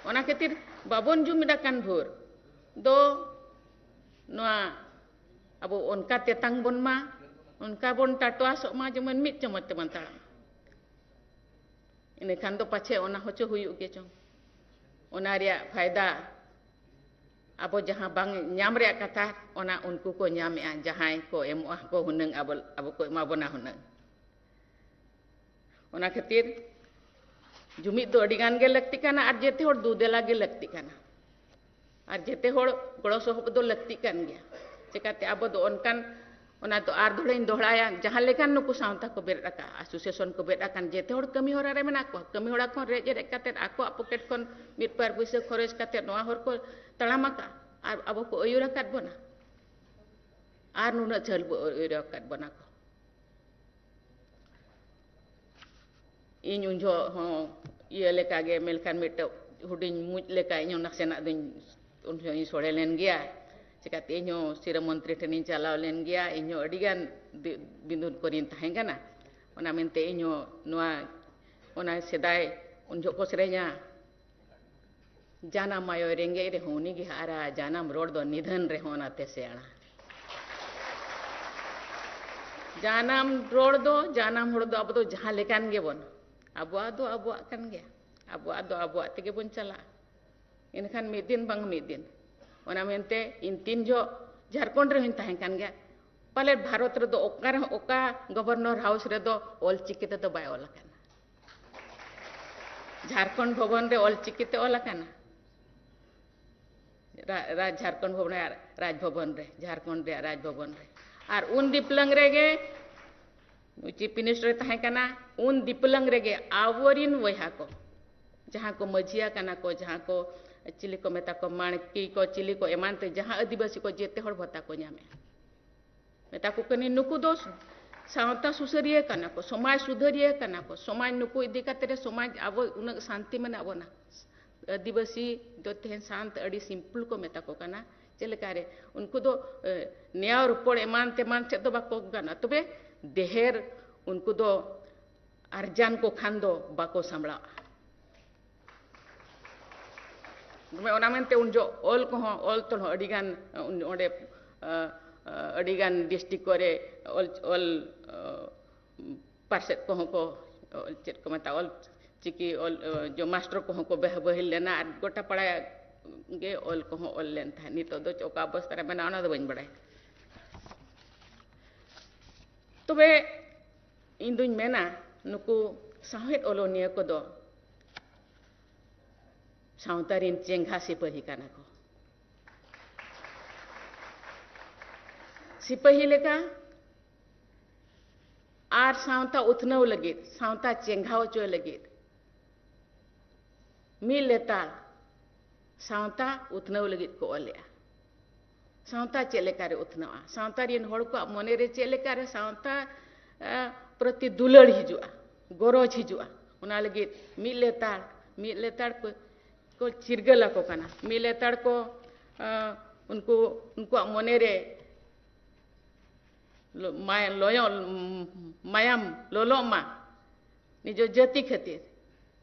ᱚᱱᱟ ᱠᱷᱟᱹᱛᱤᱨ ᱵᱟᱵᱚᱱ ᱡᱩᱢᱤᱫ ᱟᱠᱟᱱ ᱵᱷᱳᱨ ᱫᱚ ᱱᱚᱣᱟ ᱟᱵᱚ ᱚᱱᱠᱟ ᱛᱮᱛᱟᱝ ᱵᱚᱱ ᱢᱟ, ᱚᱱᱠᱟ ᱵᱚᱱ ᱴᱟᱴᱣᱟᱥᱚᱜ ᱢᱟ, ᱡᱮᱢᱚᱱ ᱢᱤᱫ ᱪᱟᱢᱚᱪ ᱛᱮᱵᱚᱱ ᱛᱟᱲᱟᱢ᱾ ᱤᱱᱟᱹᱠᱷᱟᱱ ᱫᱚ ᱯᱟᱪᱷᱮ ᱚᱱᱟ ᱦᱚᱪᱚ ᱦᱩᱭᱩᱜ ᱜᱮ ᱪᱚᱝ᱾ ᱚᱱᱟ ᱨᱮᱭᱟᱜ ᱯᱷᱟᱭᱫᱟ ᱟᱵᱚ ᱡᱟᱦᱟᱸ ᱵᱟᱝ ᱧᱟᱢ ᱨᱮᱭᱟᱜ ᱠᱟᱛᱷᱟ, ᱚᱱᱟ ᱩᱱᱠᱩ ᱠᱚ ᱧᱟᱢᱮᱜᱼᱟ, ᱡᱟᱦᱟᱸᱭ ᱠᱚ ᱮᱢᱚᱜᱼᱟ ᱠᱚ ᱦᱩᱱᱟᱹᱝ, ᱟᱵᱚ, ᱟᱵᱚ ᱠᱚ ᱮᱢᱟ ᱵᱚᱱᱟ ᱦᱩᱱᱟᱹᱝ᱾ ᱚᱱᱟ ᱠᱷᱟᱹᱛᱤᱨ ᱡᱩᱢᱤᱫ ᱫᱚ ᱟᱹᱰᱤ ᱜᱟᱱ ᱜᱮ ᱞᱟᱹᱠᱛᱤ ᱠᱟᱱᱟ ᱟᱨ ᱡᱮᱛᱮ ᱦᱚᱲ ᱫᱩ ᱫᱮᱞᱟ ᱜᱮ ᱞᱟᱹᱠᱛᱤ ᱠᱟᱱᱟ᱾ ᱟᱨ ᱡᱮᱛᱮ ᱦᱚᱲ ᱜᱚᱲᱚ ᱥᱚᱦᱚᱯᱚᱫ ᱫᱚ ᱞᱟᱹᱠᱛᱤ ᱠᱟᱱ ᱜᱮᱭᱟ᱾ ᱪᱮᱠᱟᱛᱮ ᱟᱵᱚ ᱫᱚ ᱚᱱᱠᱟᱱ, ᱚᱱᱟ ᱫᱚ ᱟᱨ ᱫᱚᱲᱦᱟᱧ ᱫᱚᱦᱲᱟᱭᱟ, ᱡᱟᱦᱟᱸ ᱞᱮᱠᱟᱱ ᱱᱩᱠᱩ ᱥᱟᱶᱛᱟ ᱠᱚ ᱵᱮᱨᱮᱫ ᱟᱠᱟᱫ, ᱟᱥᱳᱥᱤᱭᱮᱥᱚᱱ ᱠᱚ ᱵᱮᱨᱮᱫ ᱟᱠᱟᱱ, ᱡᱮᱛᱮ ᱦᱚᱲ ᱠᱟᱹᱢᱤ ᱦᱚᱨᱟ ᱨᱮ ᱢᱮᱱᱟᱜ ᱠᱚᱣᱟ᱾ ᱠᱟᱹᱢᱤ ᱦᱚᱨᱟ ᱠᱷᱚᱱ ᱨᱮᱡ ᱨᱮᱡ ᱠᱟᱛᱮᱫ ᱟᱠᱚᱣᱟᱜ ᱯᱚᱠᱮᱴ ᱠᱷᱚᱱ ᱢᱤᱫ ᱵᱟᱨ ᱯᱩᱭᱥᱟᱹ ᱠᱷᱚᱨᱚᱪ ᱠᱟᱛᱮᱫ ᱱᱚᱣᱟ ᱦᱚᱨ ᱠᱚ ᱛᱟᱲᱟᱢ ᱟᱠᱟᱫ ᱟᱨ ᱟᱵᱚ ᱠᱚ ᱟᱹᱭᱩᱨ ᱟᱠᱟᱫ ᱵᱚᱱᱟ᱾ ᱟᱨ ᱱᱩᱱᱟᱹᱜ ᱡᱷᱟᱹᱞ ᱵᱚ ᱟᱹᱭᱩᱨ ᱟᱠᱟᱫ ᱵᱚᱱᱟ ᱠᱚ᱾ ᱤᱧ ᱩᱱ ᱡᱚᱦᱚᱜ ᱦᱚᱸ ᱤᱭᱟᱹ ᱞᱮᱠᱟ ᱜᱮ, ᱢᱮᱱᱠᱷᱟᱱ ᱢᱤᱫᱴᱮᱡ ᱦᱩᱰᱤᱧ ᱢᱩᱡ ᱞᱮᱠᱟ ᱤᱧ ᱦᱚᱸ ᱱᱟᱥᱮᱱᱟᱜ ᱫᱚᱧ, ᱩᱱ ᱡᱚᱦᱚᱜ ᱤᱧ ᱥᱚᱲᱮ ᱞᱮᱱ ᱜᱮᱭᱟ᱾ ᱪᱤᱠᱟᱹᱛᱮ ᱤᱧ ᱦᱚᱸ ᱥᱤᱨᱟᱹ ᱢᱚᱱᱛᱨᱤ ᱴᱷᱮᱱᱤᱧ ᱪᱟᱞᱟᱣ ᱞᱮᱱ ᱜᱮᱭᱟ, ᱤᱧ ᱦᱚᱸ ᱟᱹᱰᱤ ᱜᱟᱱ ᱫᱤ-, ᱵᱤᱸᱫᱩᱱ ᱠᱚᱨᱮᱧ ᱛᱟᱦᱮᱸ ᱠᱟᱱᱟ᱾ ᱚᱱᱟ ᱢᱮᱱᱛᱮ ᱤᱧ ᱦᱚᱸ ᱱᱚᱣᱟ, ᱚᱱᱟ ᱥᱮᱫᱟᱭ ᱩᱱ ᱡᱚᱦᱚᱜ ᱠᱚ ᱥᱮᱨᱮᱧᱟ, "ᱡᱟᱱᱟᱢ ᱟᱭᱳᱭ ᱨᱮᱸᱜᱮᱡ ᱨᱮᱦᱚᱸ ᱩᱱᱤ ᱜᱮ ᱦᱟᱨᱟ, ᱡᱟᱱᱟᱢ ᱨᱚᱲ ᱫᱚ ᱱᱤᱫᱷᱟᱹᱱ ᱨᱮᱦᱚᱸ ᱚᱱᱟᱛᱮ ᱥᱮᱬᱟ᱾" ᱡᱟᱱᱟᱢ ᱨᱚᱲ ᱫᱚ, ᱡᱟᱱᱟᱢ ᱦᱚᱲ ᱫᱚ ᱟᱵᱚ ᱫᱚ ᱡᱟᱦᱟᱸ ᱞᱮᱠᱟᱱ ᱜᱮᱵᱚᱱ, ᱟᱵᱚᱣᱟᱜ ᱫᱚ ᱟᱵᱚᱣᱟᱜ ᱠᱟᱱ ᱜᱮᱭᱟ, ᱟᱵᱚᱣᱟᱜ ᱫᱚ ᱟᱵᱚᱣᱟᱜ ᱛᱮᱜᱮ ᱵᱚᱱ ᱪᱟᱞᱟᱜᱼᱟ᱾ ᱮᱱᱠᱷᱟᱱ ᱢᱤᱫ ᱫᱤᱱ ᱵᱟᱝ ᱢᱤᱫ ᱫᱤᱱ, ᱚᱱᱟ ᱢᱮᱱᱛᱮ ᱤᱧ ᱛᱤᱱ ᱡᱚᱦᱚᱜ ᱡᱷᱟᱲᱠᱷᱚᱸᱰ ᱨᱮᱦᱚᱸᱧ ᱛᱟᱦᱮᱸ ᱠᱟᱱ ᱜᱮᱭᱟ, ᱯᱟᱞᱮᱫ ᱵᱷᱟᱨᱚᱛ ᱨᱮᱫᱚ ᱚᱠᱟ ᱨᱮᱦᱚᱸ, ᱚᱠᱟ ᱜᱚᱵᱷᱚᱨᱱᱚᱨ ᱦᱟᱣᱩᱥ ᱨᱮᱫᱚ ᱚᱞ ᱪᱤᱠᱤ ᱛᱮᱫᱚ ᱵᱟᱭ ᱚᱞ ᱟᱠᱟᱱᱟ᱾ ᱡᱷᱟᱲᱠᱷᱚᱸᱰ ᱵᱷᱚᱵᱚᱱ ᱨᱮ ᱚᱞ ᱪᱤᱠᱤ ᱛᱮ ᱚᱞ ᱟᱠᱟᱱᱟ᱾ ᱨᱟ-, ᱨᱟᱡᱽ, ᱡᱷᱟᱲᱠᱷᱚᱸᱰ ᱵᱷᱚᱵᱚᱱ ᱨᱮ, ᱨᱟᱡᱽ ᱵᱷᱚᱵᱚᱱ ᱨᱮ, ᱡᱷᱟᱲᱠᱷᱚᱸᱰ ᱨᱮᱭᱟᱜ ᱨᱟᱡᱽ ᱵᱷᱚᱵᱚᱱ ᱨᱮ᱾ ᱟᱨ ᱩᱱ ᱫᱤᱯᱞᱟᱹᱝ ᱨᱮᱜᱮ ᱪᱤᱯ ᱢᱤᱱᱤᱥᱴᱟᱨ ᱮ ᱛᱟᱦᱮᱸ ᱠᱟᱱᱟ, ᱩᱱ ᱫᱤᱯᱞᱟᱹᱝ ᱨᱮᱜᱮ ᱟᱵᱚᱨᱤᱱ ᱵᱚᱭᱦᱟ ᱠᱚ, ᱡᱟᱦᱟᱸ ᱠᱚ ᱢᱟᱹᱡᱷᱤᱭᱟ ᱠᱟᱱᱟ ᱠᱚ, ᱡᱟᱦᱟᱸ ᱠᱚ ᱪᱤᱞᱤ ᱠᱚ ᱢᱮᱛᱟ ᱠᱚ, ᱢᱟᱬᱠᱤ ᱠᱚ, ᱪᱤᱞᱤ ᱠᱚ ᱮᱢᱟᱱ ᱛᱮ, ᱡᱟᱦᱟᱸ ᱟᱹᱫᱤᱵᱟᱹᱥᱤ ᱠᱚ, ᱡᱮᱛᱮ ᱦᱚᱲ ᱵᱷᱟᱛᱟ ᱠᱚ ᱧᱟᱢᱮᱜᱼᱟ᱾ ᱢᱮᱛᱟ ᱠᱚ ᱠᱟᱹᱱᱟᱹᱧ, ᱱᱩᱠᱩ ᱫᱚ ᱥᱟᱶᱛᱟ ᱥᱩᱥᱟᱹᱨᱤᱭᱟᱹ ᱠᱟᱱᱟ ᱠᱚ, ᱥᱚᱢᱟᱡᱽ ᱥᱩᱫᱷᱟᱹᱨᱤᱭᱟᱹ ᱠᱟᱱᱟ ᱠᱚ, ᱥᱚᱢᱟᱡᱽ ᱱᱩᱠᱩ ᱤᱫᱤ ᱠᱟᱛᱮ ᱨᱮ ᱥᱚᱢᱟᱡᱽ ᱟᱵᱚ ᱩᱱᱟᱹᱜ ᱥᱟᱱᱛᱤ ᱢᱮᱱᱟᱜ ᱵᱚᱱᱟ᱾ ᱟᱹᱫᱤᱵᱟᱹᱥᱤ ᱫᱚ ᱛᱮᱦᱮᱧ ᱥᱟᱱᱛ ᱟᱹᱰᱤ ᱥᱤᱢᱯᱞ ᱠᱚ ᱢᱮᱛᱟ ᱠᱚ ᱠᱟᱱᱟ, ᱪᱮᱫ ᱞᱮᱠᱟᱨᱮ? ᱩᱱᱠᱩ ᱫᱚ, ᱮ, ᱱᱮᱭᱟᱣ ᱨᱚᱯᱚᱲ ᱮᱢᱟᱱ ᱛᱮᱢᱟᱱ ᱥᱮᱫ ᱫᱚ ᱵᱟᱠᱚ ᱜᱟᱱᱟ, ᱛᱚᱵᱮ ᱰᱷᱮᱨ ᱩᱱᱠᱩ ᱫᱚ ᱟᱨᱡᱟᱱ ᱠᱚ ᱠᱷᱟᱱ ᱫᱚ ᱵᱟᱠᱚ ᱥᱟᱢᱵᱲᱟᱜᱼᱟ᱾ ᱛᱚᱵᱮ ᱚᱱᱟ ᱢᱮᱱᱛᱮ ᱩᱱ ᱡᱚᱦᱚᱜ ᱚᱞ ᱠᱚᱦᱚᱸ, ᱚᱞ ᱛᱚᱞ ᱦᱚᱸ ᱟᱹᱰᱤᱜᱟᱱ, ᱩᱱ, ᱚᱸᱰᱮ, ᱟ, ᱟ, ᱟᱹᱰᱤᱜᱟᱱ ᱰᱤᱥᱴᱨᱤᱠᱴ ᱠᱚᱨᱮ ᱚᱞ, ᱚᱞ, ᱟ, ᱯᱟᱨᱥᱮᱫ ᱠᱚᱦᱚᱸ ᱠᱚ, ᱪᱮᱫ ᱠᱚ ᱢᱮᱛᱟᱜᱼᱟ, ᱚᱞ ᱪᱤᱠᱤ ᱚᱞ, ᱡᱚ ᱢᱟᱥᱴᱟᱨ ᱠᱚᱦᱚᱸ ᱠᱚ ᱵᱮᱦ-, ᱵᱟᱹᱦᱤᱞ ᱞᱮᱱᱟ ᱟᱨ ᱜᱚᱴᱟ ᱯᱟᱲᱟ ᱜᱮ ᱚᱞ ᱠᱚᱦᱚᱸ ᱚᱞ ᱞᱮᱱ ᱛᱟᱦᱮᱸᱫ᱾ ᱱᱤᱛᱚᱜ ᱫᱚ ᱚᱠᱟ ᱚᱵᱚᱥᱛᱟ ᱨᱮ ᱢᱮᱱᱟᱜᱼᱟ, ᱚᱱᱟ ᱫᱚ ᱵᱟᱹᱧ ᱵᱟᱲᱟᱭᱟ᱾ ᱛᱚᱵᱮ ᱤᱧ ᱫᱩᱧ ᱢᱮᱱᱟ, ᱱᱩᱠᱩ ᱥᱟᱶᱦᱮᱫ ᱚᱞᱚᱱᱤᱭᱟᱹ ᱠᱚᱫᱚ ᱥᱟᱶᱛᱟ ᱨᱮᱱ ᱪᱮᱸᱜᱷᱟ ᱥᱤᱯᱟᱹᱦᱤ ᱠᱟᱱᱟ ᱠᱚ᱾ ᱥᱤᱯᱟᱹᱦᱤ ᱞᱮᱠᱟ ᱟᱨ ᱥᱟᱶᱛᱟ ᱩᱛᱱᱟᱹᱣ ᱞᱟᱹᱜᱤᱫ, ᱥᱟᱶᱛᱟ ᱪᱮᱸᱜᱷᱟᱣ ᱦᱚᱪᱚᱭ ᱞᱟᱹᱜᱤᱫ ᱢᱤᱫ ᱞᱮᱛᱟᱲ ᱥᱟᱶᱛᱟ ᱩᱛᱱᱟᱹᱣ ᱞᱟᱹᱜᱤᱫ ᱠᱚ ᱚᱞᱮᱜᱼᱟ᱾ ᱥᱟᱶᱛᱟ ᱪᱮᱫ ᱞᱮᱠᱟᱨᱮ ᱩᱛᱱᱟᱹᱜᱼᱟ, ᱥᱟᱶᱛᱟ ᱨᱮᱱ ᱦᱚᱲ ᱠᱚᱣᱟᱜ ᱢᱚᱱᱮᱨᱮ ᱪᱮᱫ ᱞᱮᱠᱟᱨᱮ ᱥᱟᱶᱛᱟ, ᱮ, ᱯᱨᱚᱛᱤ ᱫᱩᱞᱟᱹᱲ ᱦᱤᱡᱩᱜᱼᱟ, ᱜᱚᱨᱚᱡᱽ ᱦᱤᱡᱩᱜᱼᱟ, ᱚᱱᱟ ᱞᱟᱹᱜᱤᱫ ᱢᱤᱫ ᱞᱮᱛᱟᱲ, ᱢᱤᱫ ᱞᱮᱛᱟᱲ ᱠᱚ, ᱠᱚ ᱪᱤᱨᱜᱟᱹᱞ ᱟᱠᱚ ᱠᱟᱱᱟ, ᱢᱤᱫ ᱞᱮᱛᱟᱲ ᱠᱚ, ᱮ, ᱩᱱᱠᱩ, ᱩᱱᱠᱩᱣᱟᱜ ᱢᱚᱱᱮᱨᱮ ᱞᱚ-, ᱢᱟᱭ-, ᱞᱚᱭᱚ-, ᱢᱟᱭᱟᱢ ᱞᱚᱞᱚᱜ ᱢᱟ, ᱱᱤᱡᱚ ᱡᱟᱹᱛᱤ ᱠᱷᱟᱹᱛᱤᱨ,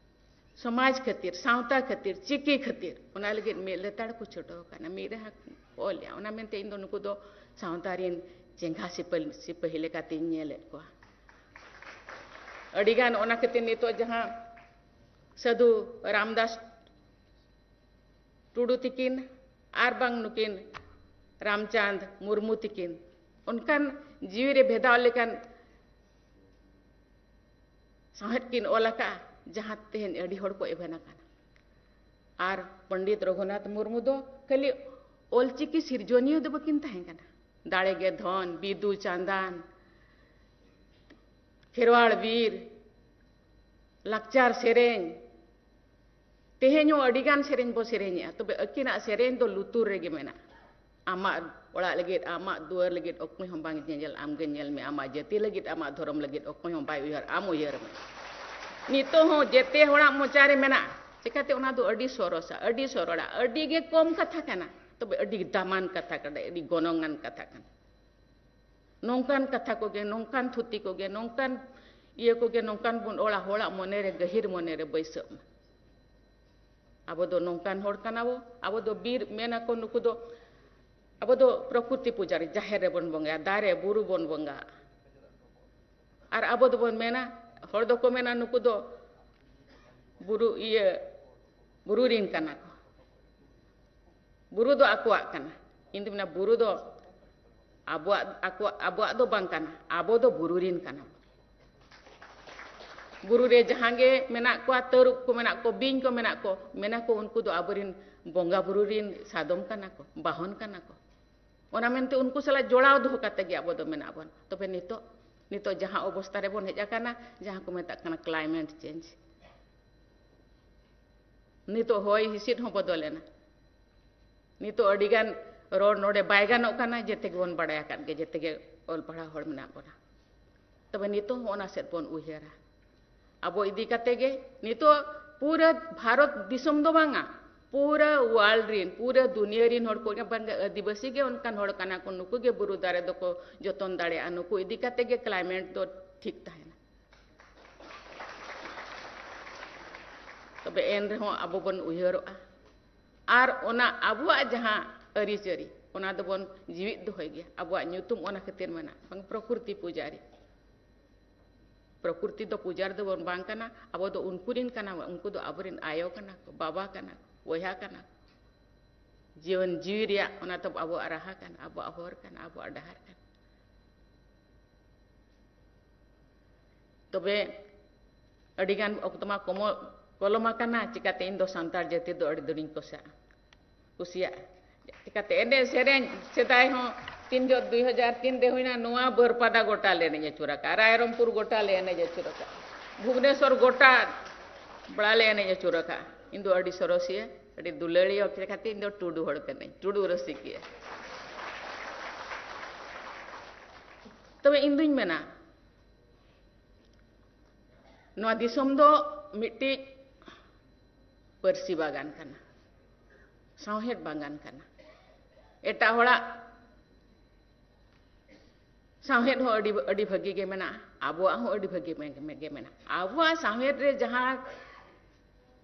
ᱥᱚᱢᱟᱡᱽ ᱠᱷᱟᱹᱛᱤᱨ, ᱥᱟᱶᱛᱟ ᱠᱷᱟᱹᱛᱤᱨ, ᱪᱤᱠᱤ ᱠᱷᱟᱹᱛᱤᱨ, ᱚᱱᱟ ᱞᱟᱹᱜᱤᱫ ᱢᱤᱫ ᱞᱮᱛᱟᱲ ᱠᱚ ᱪᱷᱩᱴᱟᱹᱣ ᱟᱠᱟᱱᱟ, ᱢᱤᱫ ᱨᱮᱦᱟ ᱠᱚ ᱚᱞᱮᱜᱼᱟ᱾ ᱚᱱᱟ ᱢᱮᱱᱛᱮ ᱤᱧ ᱫᱚ ᱱᱩᱠᱩ ᱫᱚ ᱥᱟᱶᱛᱟ ᱨᱮᱱ ᱪᱮᱸᱜᱷᱟ ᱥᱤᱯᱟᱹ-, ᱥᱤᱯᱟᱹᱦᱤ ᱞᱮᱠᱟᱛᱤᱧ ᱧᱮᱞᱮᱫ ᱠᱚᱣᱟ᱾ ᱟᱹᱰᱤᱜᱟᱱ ᱚᱱᱟ ᱠᱷᱟᱹᱛᱤᱨ ᱱᱤᱛᱚᱜ ᱡᱟᱦᱟᱸ ᱥᱟᱹᱫᱷᱩ ᱨᱟᱢᱫᱟᱥ ᱴᱩᱰᱩ ᱛᱤᱠᱤᱱ ᱟᱨ ᱵᱟᱝ ᱱᱩᱠᱤᱱ ᱨᱟᱢᱪᱟᱸᱫᱽ ᱢᱩᱨᱢᱩ ᱛᱤᱠᱤᱱ ᱚᱱᱠᱟᱱ ᱡᱤᱣᱤ ᱨᱮ ᱵᱷᱮᱫᱟᱣ ᱞᱮᱠᱟᱱ ᱥᱟᱶᱦᱮᱫ ᱠᱤᱱ ᱚᱞ ᱟᱠᱟᱫᱼᱟ, ᱡᱟᱦᱟᱸ ᱛᱮᱦᱮᱧ ᱟᱹᱰᱤ ᱦᱚᱲ ᱠᱚ ᱮᱵᱷᱮᱱ ᱟᱠᱟᱱᱟ᱾ ᱟᱨ ᱯᱚᱱᱰᱤᱛ ᱨᱚᱜᱷᱩᱱᱟᱛᱷ ᱢᱩᱨᱢᱩ ᱫᱚ ᱠᱷᱟᱹᱞᱤ ᱚᱞᱪᱤᱠᱤ ᱥᱤᱨᱡᱚᱱᱤᱭᱟᱹ ᱫᱚ ᱵᱟᱹᱠᱤᱱ ᱛᱟᱦᱮᱸ ᱠᱟᱱᱟ᱾ ᱫᱟᱲᱮ ᱜᱮ ᱫᱷᱚᱱ, ᱵᱤᱫᱩ ᱪᱟᱸᱫᱟᱱ, ᱠᱷᱮᱨᱣᱟᱲ ᱵᱤᱨ, ᱞᱟᱠᱪᱟᱨ ᱥᱮᱨᱮᱧ, ᱛᱮᱦᱮᱧ ᱦᱚᱸ ᱟᱹᱰᱤ ᱜᱟᱱ ᱥᱮᱨᱮᱧ ᱵᱚ ᱥᱮᱨᱮᱧᱮᱜᱼᱟ, ᱛᱚᱵᱮ ᱟᱹᱠᱤᱱᱟᱜ ᱥᱮᱨᱮᱧ ᱫᱚ ᱞᱩᱛᱩᱨ ᱨᱮᱜᱮ ᱢᱮᱱᱟᱜᱼᱟ᱾ ᱟᱢᱟᱜ ᱚᱲᱟᱜ ᱞᱟᱹᱜᱤᱫ, ᱟᱢᱟᱜ ᱫᱩᱣᱟᱹᱨ ᱞᱟᱹᱜᱤᱫ ᱚᱠᱚᱭ ᱦᱚᱸ ᱵᱟᱝ ᱧᱮᱧᱮᱞ, ᱟᱢ ᱜᱮ ᱧᱮᱞ ᱢᱮ᱾ ᱟᱢᱟᱜ ᱡᱟᱹᱛᱤ ᱞᱟᱹᱜᱤᱫ, ᱟᱢᱟᱜ ᱫᱷᱚᱨᱚᱢ ᱞᱟᱹᱜᱤᱫ ᱚᱠᱚᱭ ᱦᱚᱸ ᱵᱟᱭ ᱩᱭᱦᱟᱹᱨ, ᱟᱢ ᱩᱭᱦᱟᱹᱨ ᱢᱮ᱾ ᱱᱤᱛᱚᱜ ᱦᱚᱸ ᱡᱮᱛᱮ ᱦᱚᱲᱟᱜ ᱢᱚᱪᱟ ᱨᱮ ᱢᱮᱱᱟᱜᱼᱟ, ᱪᱤᱠᱟᱹᱛᱮ ᱚᱱᱟ ᱫᱚ ᱟᱹᱰᱤ ᱥᱚᱨᱚᱥᱟ, ᱟᱹᱰᱤ ᱥᱚᱨᱚᱲᱟ, ᱟᱹᱰᱤ ᱜᱮ ᱠᱚᱢ ᱠᱟᱛᱷᱟ ᱠᱟᱱᱟ᱾ ᱛᱚᱵᱮ ᱟᱹᱰᱤ ᱫᱟᱢᱟᱱ ᱠᱟᱛᱷᱟ ᱠᱟᱱᱟ, ᱟᱹᱰᱤ ᱜᱚᱱᱚᱝᱟᱱ ᱠᱟᱛᱷᱟ ᱠᱟᱱᱟ᱾ ᱱᱚᱝᱠᱟᱱ ᱠᱟᱛᱷᱟ ᱠᱚᱜᱮ, ᱱᱚᱝᱠᱟᱱ ᱛᱷᱩᱛᱤ ᱠᱚᱜᱮ, ᱱᱚᱝᱠᱟᱱ ᱤᱭᱟᱹ ᱠᱚᱜᱮ, ᱱᱚᱝᱠᱟᱱ ᱵᱚᱱ ᱚᱞᱟ, ᱦᱚᱲᱟᱜ ᱢᱚᱱᱮᱨᱮ, ᱜᱟᱹᱦᱤᱨ ᱢᱚᱱᱮᱨᱮ ᱵᱟᱹᱭᱥᱟᱹᱜ ᱢᱟ᱾ ᱟᱵᱚ ᱫᱚ ᱱᱚᱝᱠᱟᱱ ᱦᱚᱲ ᱠᱟᱱᱟ ᱵᱚ, ᱟᱵᱚ ᱫᱚ ᱵᱤᱨ, ᱢᱮᱱᱟᱠᱚ ᱱᱩᱠᱩ ᱫᱚ, ᱟᱵᱚ ᱫᱚ ᱯᱨᱚᱠᱨᱤᱛᱤ ᱯᱩᱡᱟᱨᱤ, ᱡᱟᱦᱮᱨ ᱨᱮᱵᱚᱱ ᱵᱚᱸᱜᱟᱭᱟ, ᱫᱟᱨᱮ ᱵᱩᱨᱩ ᱵᱚᱱ ᱵᱚᱸᱜᱟᱜᱼᱟ᱾ ᱟᱨ ᱟᱵᱚ ᱫᱚᱵᱚᱱ ᱢᱮᱱᱟ, ᱦᱚᱲ ᱫᱚᱠᱚ ᱢᱮᱱᱟ ᱱᱩᱠᱩ ᱫᱚ ᱵᱩᱨᱩ, ᱤᱭᱟᱹ, ᱵᱩᱨᱩ ᱨᱤᱱ ᱠᱟᱱᱟ ᱠᱚ᱾ ᱵᱩᱨᱩ ᱫᱚ ᱟᱠᱚᱣᱟᱜ ᱠᱟᱱᱟ᱾ ᱤᱧ ᱫᱚ ᱢᱮᱱᱟ, ᱵᱩᱨᱩ ᱫᱚ ᱟᱵᱚᱣᱟᱜ, ᱟᱠᱚᱣᱟᱜ, ᱟᱵᱚᱣᱟᱜ ᱫᱚ ᱵᱟᱝ ᱠᱟᱱᱟ, ᱟᱵᱚ ᱫᱚ ᱵᱩᱨᱩ ᱨᱤᱱ ᱠᱟᱱᱟ ᱵᱚᱱ᱾ ᱵᱩᱨᱩ ᱨᱮ ᱡᱟᱦᱟᱸ ᱜᱮ ᱢᱮᱱᱟᱜ ᱠᱚᱣᱟ, ᱛᱟᱹᱨᱩᱵ ᱠᱚ ᱢᱮᱱᱟᱜ ᱠᱚ, ᱵᱤᱧ ᱠᱚ ᱢᱮᱱᱟᱜ ᱠᱚ, ᱢᱮᱱᱟ ᱠᱚ ᱩᱱᱠᱩ ᱫᱚ ᱟᱵᱚᱨᱤᱱ ᱵᱚᱸᱜᱟ ᱵᱩᱨᱩ ᱨᱤᱱ ᱥᱟᱫᱚᱢ ᱠᱟᱱᱟ ᱠᱚ, ᱵᱟᱦᱚᱱ ᱠᱟᱱᱟ ᱠᱚ᱾ ᱚᱱᱟ ᱢᱮᱱᱛᱮ ᱩᱱᱠᱩ ᱥᱟᱞᱟᱜ ᱡᱚᱲᱟᱣ ᱫᱚᱦᱚ ᱠᱟᱛᱮ ᱜᱮ ᱟᱵᱚ ᱫᱚ ᱢᱮᱱᱟᱜ ᱵᱚᱱ᱾ ᱛᱚᱵᱮ ᱱᱤᱛᱚᱜ, ᱱᱤᱛᱚᱜ ᱡᱟᱦᱟᱸ ᱚᱵᱚᱥᱛᱟ ᱨᱮᱵᱚᱱ ᱦᱮᱡ ᱟᱠᱟᱱᱟ, ᱡᱟᱦᱟᱸ ᱠᱚ ᱢᱮᱛᱟᱜ ᱠᱟᱱᱟ climate change, ᱱᱤᱛᱚᱜ ᱦᱚᱭ ᱦᱤᱸᱥᱤᱫ ᱦᱚᱸ ᱵᱚᱫᱚᱞ ᱮᱱᱟ᱾ ᱱᱤᱛᱚᱜ ᱟᱹᱰᱤᱜᱟᱱ ᱨᱚᱲ ᱱᱚᱰᱮ ᱵᱟᱭ ᱜᱟᱱᱚᱜ ᱠᱟᱱᱟ, ᱡᱮᱛᱮ ᱜᱮᱵᱚᱱ ᱵᱟᱲᱟᱭ ᱟᱠᱟᱫ ᱜᱮ, ᱡᱮᱛᱮ ᱜᱮ ᱚᱞ ᱯᱟᱲᱦᱟᱣ ᱦᱚᱲ ᱢᱮᱱᱟᱜ ᱵᱚᱱᱟ᱾ ᱛᱚᱵᱮ ᱱᱤᱛᱚᱜ ᱦᱚᱸ ᱚᱱᱟ ᱥᱮᱫ ᱵᱚᱱ ᱩᱭᱦᱟᱹᱨᱟ᱾ ᱟᱵᱚ ᱤᱫᱤ ᱠᱟᱛᱮ ᱜᱮ ᱱᱤᱛᱚᱜ ᱯᱩᱨᱟᱹ ᱵᱷᱟᱨᱚᱛ ᱫᱤᱥᱚᱢ ᱫᱚ ᱵᱟᱝᱟ, ᱯᱩᱨᱟᱹ world ᱨᱤᱱ, ᱯᱩᱨᱟᱹ ᱫᱩᱱᱤᱭᱟᱹ ᱨᱤᱱ ᱦᱚᱲ ᱠᱚ, ᱵᱟᱝ, ᱟᱹᱫᱤᱵᱟᱹᱥᱤ ᱜᱮ ᱚᱱᱠᱟᱱ ᱦᱚᱲ ᱠᱟᱱᱟ ᱠᱚ, ᱱᱩᱠᱩ ᱜᱮ ᱵᱩᱨᱩ ᱫᱟᱨᱮ ᱫᱚᱠᱚ ᱡᱚᱛᱚᱱ ᱫᱟᱲᱮᱭᱟᱜᱼᱟ, ᱱᱩᱠᱩ ᱤᱫᱤ ᱠᱟᱛᱮ ᱜᱮ climate ᱫᱚ ᱴᱷᱤᱠ ᱛᱟᱦᱮᱱᱟ᱾ ᱛᱚᱵᱮ ᱮᱱ ᱨᱮᱦᱚᱸ ᱟᱵᱚ ᱵᱚᱱ ᱩᱭᱦᱟᱹᱨᱚᱜᱼᱟ᱾ ᱟᱨ ᱚᱱᱟ ᱟᱵᱚᱣᱟᱜ ᱡᱟᱦᱟᱸ ᱟᱹᱨᱤᱪᱟᱹᱞᱤ, ᱚᱱᱟ ᱫᱚᱵᱚᱱ ᱡᱤᱣᱤᱫ ᱫᱚᱦᱚᱭ ᱜᱮᱭᱟ᱾ ᱟᱵᱚᱣᱟᱜ ᱧᱩᱛᱩᱢ ᱚᱱᱟ ᱠᱷᱟᱹᱛᱤᱨ ᱢᱮᱱᱟᱜᱼᱟ, ᱵᱟᱝ, ᱯᱨᱚᱠᱨᱤᱛᱤ ᱯᱩᱡᱟᱨᱤ᱾ ᱯᱨᱚᱠᱨᱤᱛᱤ ᱫᱚ ᱯᱩᱡᱟᱨᱤ ᱫᱚᱵᱚᱱ ᱵᱟᱝ ᱠᱟᱱᱟ, ᱟᱵᱚ ᱫᱚ ᱩᱱᱠᱩ ᱨᱤᱱ ᱠᱟᱱᱟ ᱵᱚᱱ, ᱩᱱᱠᱩ ᱫᱚ ᱟᱵᱚᱨᱤᱱ ᱟᱭᱳ ᱠᱟᱱᱟ ᱠᱚ, ᱵᱟᱵᱟ ᱠᱟᱱᱟ ᱠᱚ, ᱵᱚᱭᱦᱟ ᱠᱟᱱᱟ ᱠᱚ᱾ ᱡᱤᱭᱚᱱ ᱡᱤᱣᱤ ᱨᱮᱭᱟᱜ ᱚᱱᱟ ᱛᱟᱵᱚ ᱟᱵᱚᱣᱟᱜ ᱨᱟᱦᱟ ᱠᱟᱱᱟ, ᱟᱵᱚᱣᱟᱜ ᱦᱚᱨ ᱠᱟᱱᱟ, ᱟᱵᱚᱣᱟᱜ ᱰᱟᱦᱟᱨ ᱠᱟᱱᱟ᱾ ᱛᱚᱵᱮ ᱟᱹᱰᱤᱜᱟᱱ ᱚᱠᱛᱚ ᱢᱟ ᱠᱚᱢᱚ-, ᱯᱚᱞᱚᱢ ᱟᱠᱟᱱᱟ, ᱪᱤᱠᱟᱹᱛᱮ ᱤᱧ ᱫᱚ ᱥᱟᱱᱛᱟᱲ ᱡᱟᱹᱛᱤ ᱫᱚ ᱟᱹᱰᱤ ᱫᱚᱨᱤᱧ ᱠᱚᱥᱟᱜᱼᱟ, ᱠᱩᱥᱤᱭᱟᱜᱼᱟ᱾ ᱪᱤᱠᱟᱹᱛᱮ ᱮᱱᱮᱡ ᱥᱮᱨᱮᱧ, ᱥᱮᱫᱟᱭ ᱦᱚᱸ ᱛᱤᱱ ᱡᱚᱦᱚᱜ ᱫᱩᱭ ᱦᱟᱡᱟᱨ ᱛᱤᱱ ᱨᱮ ᱦᱩᱭᱱᱟ, ᱱᱚᱣᱟ ᱵᱟᱹᱨᱯᱟᱫᱟ ᱜᱚᱴᱟ ᱞᱮ ᱮᱱᱮᱡ ᱟᱹᱪᱩᱨ ᱟᱠᱟᱫᱼᱟ, ᱨᱟᱭᱨᱚᱝᱯᱩᱨ ᱜᱚᱴᱟ ᱞᱮ ᱮᱱᱮᱡ ᱟᱹᱪᱩᱨ ᱟᱠᱟᱫᱼᱟ, ᱵᱷᱩᱵᱽᱱᱮᱥᱚᱨ ᱜᱚᱴᱟ ᱵᱟᱲᱟ ᱞᱮ ᱮᱱᱮᱡ ᱟᱹᱪᱩᱨ ᱟᱠᱟᱫᱼᱟ᱾ ᱤᱧ ᱫᱚ ᱟᱹᱰᱤ ᱥᱚᱨᱚᱥᱤᱭᱟᱹ, ᱟᱹᱰᱤ ᱫᱩᱞᱟᱹᱲᱤᱭᱟᱹ ᱠᱷᱟᱹᱛᱤᱨ ᱤᱧ ᱫᱚ ᱴᱩᱰᱩ ᱦᱚᱲ ᱠᱟᱹᱱᱟᱹᱧ, ᱴᱩᱰᱩ ᱨᱩᱥᱤᱠᱤᱭᱟᱹ᱾ ᱛᱚᱵᱮ ᱤᱧ ᱫᱩᱧ ᱢᱮᱱᱟ, ᱱᱚᱣᱟ ᱫᱤᱥᱚᱢ ᱫᱚ ᱢᱤᱫᱴᱤᱡ ᱯᱟᱹᱨᱥᱤ ᱵᱟᱜᱟᱱ ᱠᱟᱱᱟ, ᱥᱟᱶᱦᱮᱫ ᱵᱟᱜᱟᱱ ᱠᱟᱱᱟ᱾ ᱮᱴᱟᱜ ᱦᱚᱲᱟᱜ ᱥᱟᱶᱦᱮᱫ ᱦᱚᱸ ᱟᱹᱰᱤ, ᱟᱹᱰᱤ ᱵᱷᱟᱹᱜᱤ ᱜᱮ ᱢᱮᱱᱟᱜᱼᱟ, ᱟᱵᱚᱣᱟᱜ ᱦᱚᱸ ᱟᱹᱰᱤ ᱵᱷᱟᱹᱜᱤ ᱢᱮ-, ᱜᱮ ᱢᱮᱱᱟᱜᱼᱟ᱾ ᱟᱵᱚᱣᱟᱜ ᱥᱟᱶᱦᱮᱫ ᱨᱮ ᱡᱟᱦᱟᱸ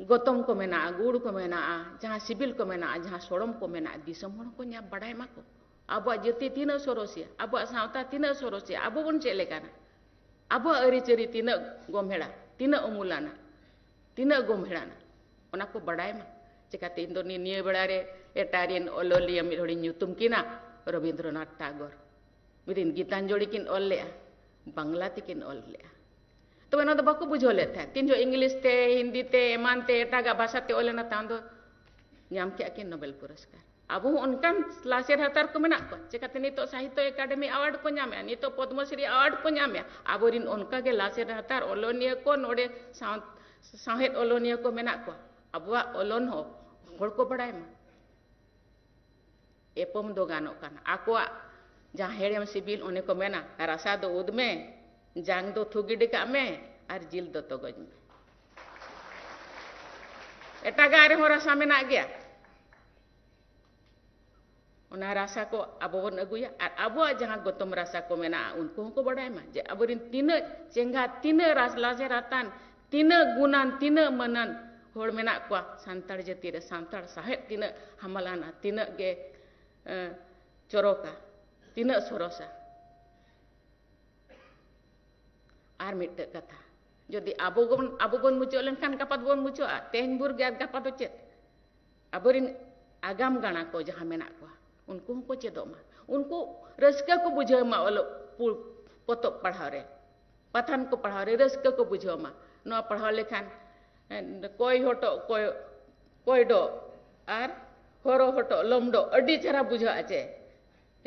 ᱜᱚᱛᱚᱢ ᱠᱚ ᱢᱮᱱᱟᱜᱼᱟ, ᱜᱩᱲ ᱠᱚ ᱢᱮᱱᱟᱜᱼᱟ, ᱡᱟᱦᱟᱸ ᱥᱤᱵᱤᱞ ᱠᱚ ᱢᱮᱱᱟᱜᱼᱟ, ᱡᱟᱦᱟᱸ ᱥᱚᱲᱚᱢ ᱠᱚ ᱢᱮᱱᱟᱜᱼᱟ, ᱫᱤᱥᱚᱢ ᱦᱚᱲ ᱠᱚ ᱧᱟᱢ ᱵᱟᱲᱟᱭ ᱢᱟᱠᱚ᱾ ᱟᱵᱚᱣᱟᱜ ᱡᱟᱹᱛᱤ ᱛᱤᱱᱟᱹᱜ ᱥᱚᱨᱚᱥᱤᱭᱟ, ᱟᱵᱚᱣᱟᱜ ᱥᱟᱶᱛᱟ ᱛᱤᱱᱟᱹᱜ ᱥᱚᱨᱚᱥᱤᱭᱟ, ᱟᱵᱚ ᱵᱚᱱ ᱪᱮᱫ ᱞᱮᱠᱟᱱᱟ, ᱟᱵᱚᱣᱟᱜ ᱟᱹᱨᱤᱪᱟᱹᱞᱤ ᱛᱤᱱᱟᱹᱜ ᱜᱚᱢᱦᱮᱲᱟ, ᱛᱤᱱᱟᱹᱜ ᱩᱢᱩᱞᱟᱱᱟ, ᱛᱤᱱᱟᱹᱜ ᱜᱚᱢᱦᱮᱲᱟᱱᱟ, ᱚᱱᱟ ᱠᱚ ᱵᱟᱰᱟᱭ ᱢᱟ᱾ ᱪᱮᱠᱟᱛᱮ ᱤᱧ ᱫᱚ ᱱᱤ-, ᱱᱤᱭᱟᱹ ᱵᱮᱲᱟ ᱨᱮ ᱮᱴᱟᱜ ᱨᱮᱱ ᱚᱞᱚᱞᱤᱭᱟᱹ ᱢᱤᱫ ᱦᱚᱲᱤᱧ ᱧᱩᱛᱩᱢ ᱠᱤᱱᱟ, ᱨᱚᱵᱤᱱᱫᱨᱚᱱᱟᱛᱷ ᱴᱟᱜᱚᱨ᱾ ᱢᱤᱫ ᱫᱤᱱ ᱜᱤᱛᱟᱧᱡᱚᱞᱤ ᱠᱤᱱ ᱚᱞ ᱞᱮᱜᱼᱟ, ᱵᱟᱝᱞᱟ ᱛᱮᱠᱤᱱ ᱚᱞ ᱞᱮᱜᱼᱟ᱾ ᱛᱚᱵᱮ ᱚᱱᱟ ᱫᱚ ᱵᱟᱠᱚ ᱵᱩᱡᱷᱟᱹᱣ ᱞᱮᱫ ᱛᱟᱦᱮᱸᱫ᱾ ᱛᱤᱱ ᱡᱚᱦᱚᱜ ᱤᱝᱞᱤᱥ ᱛᱮ, ᱦᱤᱱᱫᱤ ᱛᱮ, ᱮᱢᱟᱱ ᱛᱮ, ᱮᱴᱟᱜᱟᱜ ᱵᱷᱟᱥᱟ ᱛᱮ ᱚᱞ ᱞᱮᱱᱟ, ᱛᱟᱭᱚᱢ ᱫᱚ ᱧᱟᱢ ᱠᱮᱜᱼᱟ ᱠᱤᱱ ᱱᱳᱵᱮᱞ ᱯᱩᱨᱚᱥᱠᱟᱨ᱾ ᱟᱵᱚ ᱦᱚᱸ ᱚᱱᱠᱟᱱ ᱞᱟᱥᱮᱨ ᱦᱟᱛᱟᱨ ᱠᱚ ᱢᱮᱱᱟᱜ ᱠᱚᱣᱟ, ᱪᱮᱠᱟᱛᱮ ᱱᱤᱛᱚᱜ ᱥᱟᱦᱤᱛᱛᱚ ᱮᱠᱟᱰᱮᱢᱤ ᱟᱣᱟᱨᱰ ᱠᱚ ᱧᱟᱢᱮᱜᱼᱟ, ᱱᱤᱛᱚᱜ ᱯᱚᱫᱽᱢᱚᱥᱨᱤ ᱟᱣᱟᱨᱰ ᱠᱚ ᱧᱟᱢᱮᱜᱼᱟ᱾ ᱟᱵᱚᱨᱤᱱ ᱚᱱᱠᱟᱜᱮ ᱞᱟᱥᱮᱨ ᱦᱟᱛᱟᱨ ᱚᱞᱚᱱᱤᱭᱟᱹ ᱠᱚ ᱱᱚᱰᱮ ᱥᱟᱶ-, ᱥᱟᱶᱦᱮᱫ ᱚᱞᱚᱱᱤᱭᱟᱹ ᱠᱚ ᱢᱮᱱᱟᱜ ᱠᱚᱣᱟ᱾ ᱟᱵᱚᱣᱟᱜ ᱚᱞᱚᱱ ᱦᱚᱸ ᱦᱚᱲ ᱠᱚ ᱵᱟᱲᱟᱭ ᱢᱟ᱾ ᱮᱯᱚᱢ ᱫᱚ ᱜᱟᱱᱚᱜ ᱠᱟᱱᱟ᱾ ᱟᱠᱚᱣᱟᱜ ᱡᱟᱦᱟᱸ ᱦᱮᱲᱮᱢ ᱥᱤᱵᱤᱞ, ᱚᱱᱮ ᱠᱚ ᱢᱮᱱᱟ, "ᱨᱟᱥᱟ ᱫᱚ ᱩᱫ ᱢᱮ, ᱡᱟᱝ ᱫᱚ ᱛᱷᱩ ᱜᱤᱰᱤ ᱠᱟᱜ ᱢᱮ, ᱟᱨ ᱡᱤᱞ ᱫᱚ ᱛᱚᱜᱚᱡ ᱢᱮ᱾" ᱮᱴᱟᱜᱟᱜ ᱨᱮᱦᱚᱸ ᱨᱟᱥᱟ ᱢᱮᱱᱟᱜ ᱜᱮᱭᱟ᱾ ᱚᱱᱟ ᱨᱟᱥᱟ ᱠᱚ ᱟᱵᱚ ᱵᱚᱱ ᱟᱹᱜᱩᱭᱟ, ᱟᱨ ᱟᱵᱚᱣᱟᱜ ᱡᱟᱦᱟᱸ ᱜᱚᱛᱚᱢ ᱨᱟᱥᱟ ᱠᱚ ᱢᱮᱱᱟᱜᱼᱟ, ᱩᱱᱠᱩ ᱦᱚᱸᱠᱚ ᱵᱟᱰᱟᱭ ᱢᱟ ᱡᱮ ᱟᱵᱚᱨᱮᱱ ᱛᱤᱱᱟᱹᱜ ᱪᱮᱸᱜᱷᱟ, ᱛᱤᱱᱟᱹᱜ ᱨᱟᱥ-, ᱞᱟᱥᱮᱨ ᱦᱟᱛᱟᱱ, ᱛᱤᱱᱟᱹᱜ ᱜᱩᱱᱟᱱ, ᱛᱤᱱᱟᱹᱜ ᱢᱟᱹᱱᱟᱱ ᱦᱚᱲ ᱢᱮᱱᱟᱜ ᱠᱚᱣᱟ ᱥᱟᱱᱛᱟᱲ ᱡᱟᱹᱛᱤ ᱨᱮ, ᱥᱟᱱᱛᱟᱲ ᱥᱟᱶᱦᱮᱫ ᱛᱤᱱᱟᱹᱜ ᱦᱟᱢᱟᱞᱟᱱᱟ, ᱛᱤᱱᱟᱹᱜ ᱜᱮ, ᱮᱸ, ᱪᱚᱨᱚᱠᱟ, ᱛᱤᱱᱟᱹᱜ ᱥᱚᱨᱚᱥᱟ᱾ ᱟᱨ ᱢᱤᱫᱴᱮᱡ ᱠᱟᱛᱷᱟ, ᱡᱩᱫᱤ ᱟᱵᱚ ᱵᱚᱱ, ᱟᱵᱚ ᱵᱚᱱ ᱢᱩᱪᱟᱹᱫ ᱞᱮᱱᱠᱷᱟᱱ ᱜᱟᱯᱟ ᱫᱚᱵᱚᱱ ᱢᱩᱪᱟᱹᱫᱼᱟ, ᱛᱮᱦᱮᱧ ᱵᱷᱳᱨ ᱜᱮ ᱟᱨ ᱜᱟᱯᱟ ᱫᱚ ᱪᱮᱫ? ᱟᱵᱚᱨᱮᱱ ᱟᱜᱟᱢ ᱜᱟᱬᱟ ᱠᱚ ᱡᱟᱦᱟᱸ ᱢᱮᱱᱟᱜ ᱠᱚᱣᱟ, ᱩᱱᱠᱩ ᱦᱚᱸᱠᱚ ᱪᱮᱫᱚᱜ ᱢᱟ, ᱩᱱᱠᱩ ᱨᱟᱹᱥᱠᱟᱹ ᱠᱚ ᱵᱩᱡᱷᱟᱹᱣ ᱢᱟ ᱚᱞᱚᱜ ᱯᱩ-, ᱯᱚᱛᱚᱵ ᱯᱟᱲᱦᱟᱣ ᱨᱮ, ᱯᱟᱛᱷᱟᱢ ᱠᱚ ᱯᱟᱲᱦᱟᱣ ᱨᱮ ᱨᱟᱹᱥᱠᱟᱹ ᱠᱚ ᱵᱩᱡᱷᱟᱹᱣ ᱢᱟ᱾ ᱱᱚᱣᱟ ᱯᱟᱲᱦᱟᱣ ᱞᱮᱠᱷᱟᱱ, ᱮ, ᱠᱚᱭ ᱦᱚᱴᱚᱜ ᱠᱚᱭ, ᱠᱚᱭ ᱰᱚᱜ ᱟᱨ ᱦᱚᱨᱚ ᱦᱚᱴᱚᱜ ᱞᱚᱢᱰᱚᱜ ᱟᱹᱰᱤ ᱪᱮᱦᱨᱟ ᱵᱩᱡᱷᱟᱹᱜᱼᱟ ᱪᱮ?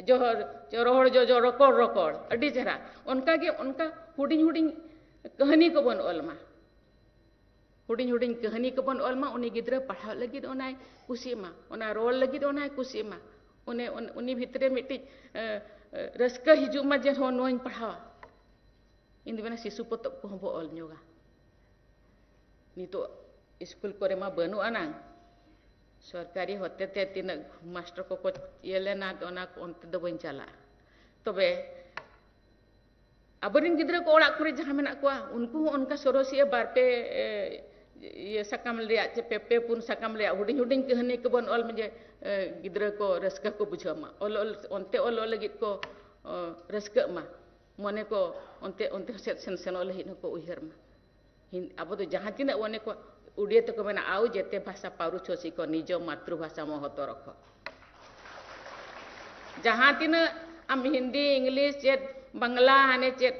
ᱡᱚᱦᱚᱨ, ᱨᱚᱦᱚᱲ ᱡᱚᱡᱚ ᱨᱚᱠᱚᱲ ᱨᱚᱠᱚᱲ, ᱟᱹᱰᱤ ᱪᱮᱦᱨᱟ᱾ ᱚᱱᱠᱟᱜᱮ ᱚᱱᱠᱟ ᱦᱩᱰᱤᱧ ᱦᱩᱰᱤᱧ ᱠᱟᱹᱦᱱᱤ ᱠᱚᱵᱚᱱ ᱚᱞ ᱢᱟ᱾ ᱦᱩᱰᱤᱧ ᱦᱩᱰᱤᱧ ᱠᱟᱹᱦᱱᱤ ᱠᱚᱵᱚᱱ ᱚᱞ ᱢᱟ, ᱩᱱᱤ ᱜᱤᱫᱽᱨᱟᱹ ᱯᱟᱲᱦᱟᱣ ᱞᱟᱹᱜᱤᱫ ᱚᱱᱟᱭ ᱠᱩᱥᱤᱜ ᱢᱟ, ᱚᱱᱟ ᱨᱚᱲ ᱞᱟᱹᱜᱤᱫ ᱚᱱᱟᱭ ᱠᱩᱥᱤᱜ ᱢᱟ, ᱚᱱᱮ ᱩᱱ-, ᱩᱱᱤ ᱵᱷᱤᱛᱨᱤ ᱢᱤᱫᱴᱤᱡ, ᱮ, ᱮ, ᱨᱟᱹᱥᱠᱟᱹ ᱦᱤᱡᱩᱜ ᱢᱟ ᱡᱮ ᱦᱚᱸ ᱱᱚᱣᱟᱧ ᱯᱟᱲᱦᱟᱣᱟ᱾ ᱤᱧ ᱫᱚ ᱢᱮᱱᱟ ᱥᱤᱥᱩ ᱯᱚᱛᱚᱵ ᱠᱚᱦᱚᱸ ᱵᱚ ᱚᱞ ᱧᱚᱜᱟ᱾ ᱱᱤᱛᱚᱜ ᱤᱥᱠᱩᱞ ᱠᱚᱨᱮ ᱢᱟ ᱵᱟᱹᱱᱩᱜ ᱟᱱᱟᱝ, ᱥᱚᱨᱠᱟᱨᱤ ᱦᱚᱛᱮᱛᱮ ᱛᱤᱱᱟᱹᱜ ᱢᱟᱥᱴᱟᱨ ᱠᱚᱠᱚ ᱤᱭᱟᱹ ᱞᱮᱱᱟ, ᱚᱱᱟ ᱠᱚ ᱚᱱᱛᱮ ᱫᱚ ᱵᱟᱹᱧ ᱪᱟᱞᱟᱜᱼᱟ᱾ ᱛᱚᱵᱮ ᱟᱵᱚᱨᱮᱱ ᱜᱤᱫᱽᱨᱟᱹ ᱠᱚ ᱚᱲᱟᱜ ᱠᱚᱨᱮ ᱡᱟᱦᱟᱸ ᱢᱮᱱᱟᱜ ᱠᱚᱣᱟ, ᱩᱱᱠᱩ ᱦᱚᱸ ᱚᱱᱠᱟ ᱥᱚᱨᱚᱥᱤᱭᱟᱹ ᱵᱟᱨ ᱯᱮ, ᱮ, ᱤᱭᱟᱹ ᱥᱟᱠᱟᱢ ᱨᱮᱭᱟᱜ ᱪᱮ ᱯᱮ, ᱯᱮ ᱯᱩᱱ ᱥᱟᱠᱟᱢ ᱨᱮᱭᱟᱜ ᱦᱩᱰᱤᱧ ᱦᱩᱰᱤᱧ ᱠᱟᱹᱦᱱᱤ ᱠᱚᱵᱚᱱ ᱚᱞ ᱢᱟ, ᱡᱮ, ᱮ, ᱜᱤᱫᱽᱨᱟᱹ ᱠᱚ ᱨᱟᱹᱥᱠᱟᱹ ᱠᱚ ᱵᱩᱡᱷᱟᱹᱣ ᱢᱟ, ᱚᱞ, ᱚᱞ, ᱚᱱᱛᱮ ᱚᱞ, ᱚᱞ ᱞᱟᱹᱜᱤᱫ ᱠᱚ, ᱚ, ᱨᱟᱹᱥᱠᱟᱹᱜ ᱢᱟ, ᱢᱚᱱᱮ ᱠᱚ ᱚᱱᱛᱮ, ᱚᱱᱛᱮ ᱥᱮᱫ ᱥᱮᱱ, ᱥᱮᱱᱚᱜ ᱞᱟᱹᱜᱤᱫ ᱦᱚᱸᱠᱚ ᱩᱭᱦᱟᱹᱨ ᱢᱟ᱾ ᱦᱤᱱ-, ᱟᱵᱚ ᱫᱚ ᱡᱟᱦᱟᱸ ᱛᱤᱱᱟᱹᱜ ᱚᱱᱮ ᱠᱚ ᱩᱰᱤᱭᱟ ᱛᱮᱠᱚ ᱢᱮᱱᱟ, "ᱟᱣ ᱡᱮᱛᱮ ᱵᱷᱟᱥᱟ ᱯᱟᱹᱨᱩ ᱪᱷᱚᱥᱤ ᱠᱚ ᱱᱤᱡᱚ ᱢᱟᱛᱨᱩᱵᱷᱟᱥᱟ ᱢᱚᱦᱚᱛᱚ ᱨᱚᱠᱷᱚ᱾" ᱡᱟᱦᱟᱸ ᱛᱤᱱᱟᱹᱜ ᱟᱢ ᱦᱤᱱᱫᱤ, ᱤᱝᱞᱤᱥ, ᱪᱮᱫ ᱵᱟᱝᱞᱟ, ᱦᱟᱱᱮ ᱪᱮᱫ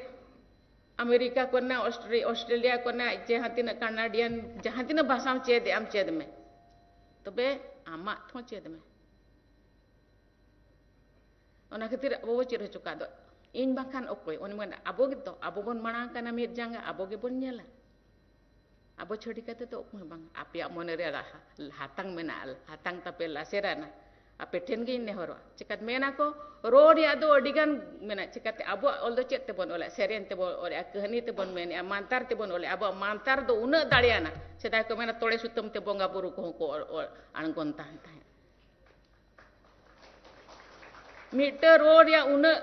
ᱟᱢᱮᱨᱤᱠᱟ ᱠᱚᱨᱮᱱᱟᱜ, ᱚᱥᱴᱨᱮ-, ᱚᱥᱴᱨᱮᱞᱤᱭᱟ ᱠᱚᱨᱮᱱᱟᱜ ᱡᱟᱦᱟᱸ ᱛᱤᱱᱟᱹᱜ ᱠᱟᱱᱟᱰᱤᱭᱟᱱ, ᱡᱟᱦᱟᱸ ᱛᱤᱱᱟᱹᱜ ᱵᱷᱟᱥᱟᱢ ᱪᱮᱫ ᱮᱜ ᱟᱢ ᱪᱮᱫ ᱢᱮ, ᱛᱚᱵᱮ ᱟᱢᱟᱜ ᱦᱚᱸ ᱪᱮᱫ ᱢᱮ᱾ ᱚᱱᱟ ᱠᱷᱟᱹᱛᱤᱨ ᱟᱵᱚ ᱵᱚ ᱪᱮᱫ ᱦᱚᱪᱚ ᱠᱟᱜ ᱫᱚ, ᱤᱧ ᱵᱟᱝᱠᱷᱟᱱ ᱚᱠᱚᱭ? ᱚᱱᱮ ᱢᱮᱱ, ᱟᱵᱚ ᱜᱮᱛᱚ, ᱟᱵᱚ ᱵᱚᱱ ᱢᱟᱲᱟᱝ ᱠᱟᱱᱟ ᱢᱤᱫ ᱡᱟᱸᱜᱟ, ᱟᱵᱚ ᱜᱮᱵᱚᱱ ᱧᱮᱞᱟ᱾ ᱟᱵᱚ ᱪᱷᱟᱹᱲᱤ ᱠᱟᱛᱮ ᱫᱚ ᱚᱠᱚᱭ ᱦᱚᱸ ᱵᱟᱝ᱾ ᱟᱯᱮᱭᱟᱜ ᱢᱚᱱᱮ ᱨᱮ ᱨᱟᱦᱟ-, ᱦᱟᱛᱟᱝ ᱢᱮᱱᱟᱜᱼᱟ, ᱦᱟᱛᱟᱝ ᱛᱟᱯᱮ ᱞᱟᱥᱮᱨᱟᱱᱟ᱾ ᱟᱯᱮ ᱴᱷᱮᱱ ᱜᱤᱧ ᱱᱮᱦᱚᱨᱚᱜᱼᱟ᱾ ᱪᱤᱠᱟᱹᱛᱮ ᱢᱮᱱᱟ ᱠᱚ, ᱨᱚᱲ ᱨᱮᱭᱟᱜ ᱫᱚ ᱟᱹᱰᱤ ᱜᱟᱱ ᱢᱮᱱᱟᱜᱼᱟ᱾ ᱪᱤᱠᱟᱹᱛᱮ ᱟᱵᱚᱣᱟᱜ ᱚᱞ ᱫᱚ ᱪᱮᱫ ᱛᱮᱵᱚᱱ ᱚᱞᱮᱜᱼᱟ? ᱥᱮᱨᱮᱧ ᱛᱮᱵᱚᱱ ᱚᱞᱮᱜᱼᱟ, ᱠᱟᱹᱦᱱᱤ ᱛᱮᱵᱚᱱ ᱢᱮᱱᱮᱜᱼᱟ, ᱢᱟᱱᱛᱟᱨ ᱛᱮᱵᱚᱱ ᱚᱞᱮᱜᱼᱟ᱾ ᱟᱵᱚᱣᱟᱜ ᱢᱟᱱᱛᱟᱨ ᱫᱚ ᱩᱱᱟᱹᱜ ᱫᱟᱲᱮᱭᱟᱱᱟ᱾ ᱥᱮᱫᱟᱭ ᱠᱚ ᱢᱮᱱᱟ, ᱛᱚᱲᱮ ᱥᱩᱛᱟᱹᱢ ᱛᱮ ᱵᱚᱸᱜᱟ ᱵᱩᱨᱩ ᱠᱚᱦᱚᱸ ᱠᱚ ᱚᱞ, ᱚᱞ, ᱟᱬᱜᱚᱱ ᱛᱟᱦᱮᱸ ᱛᱟᱦᱮᱸᱫ᱾ ᱢᱤᱫᱴᱟᱹᱝ ᱨᱚᱲ ᱨᱮᱭᱟᱜ ᱩᱱᱟᱹᱜ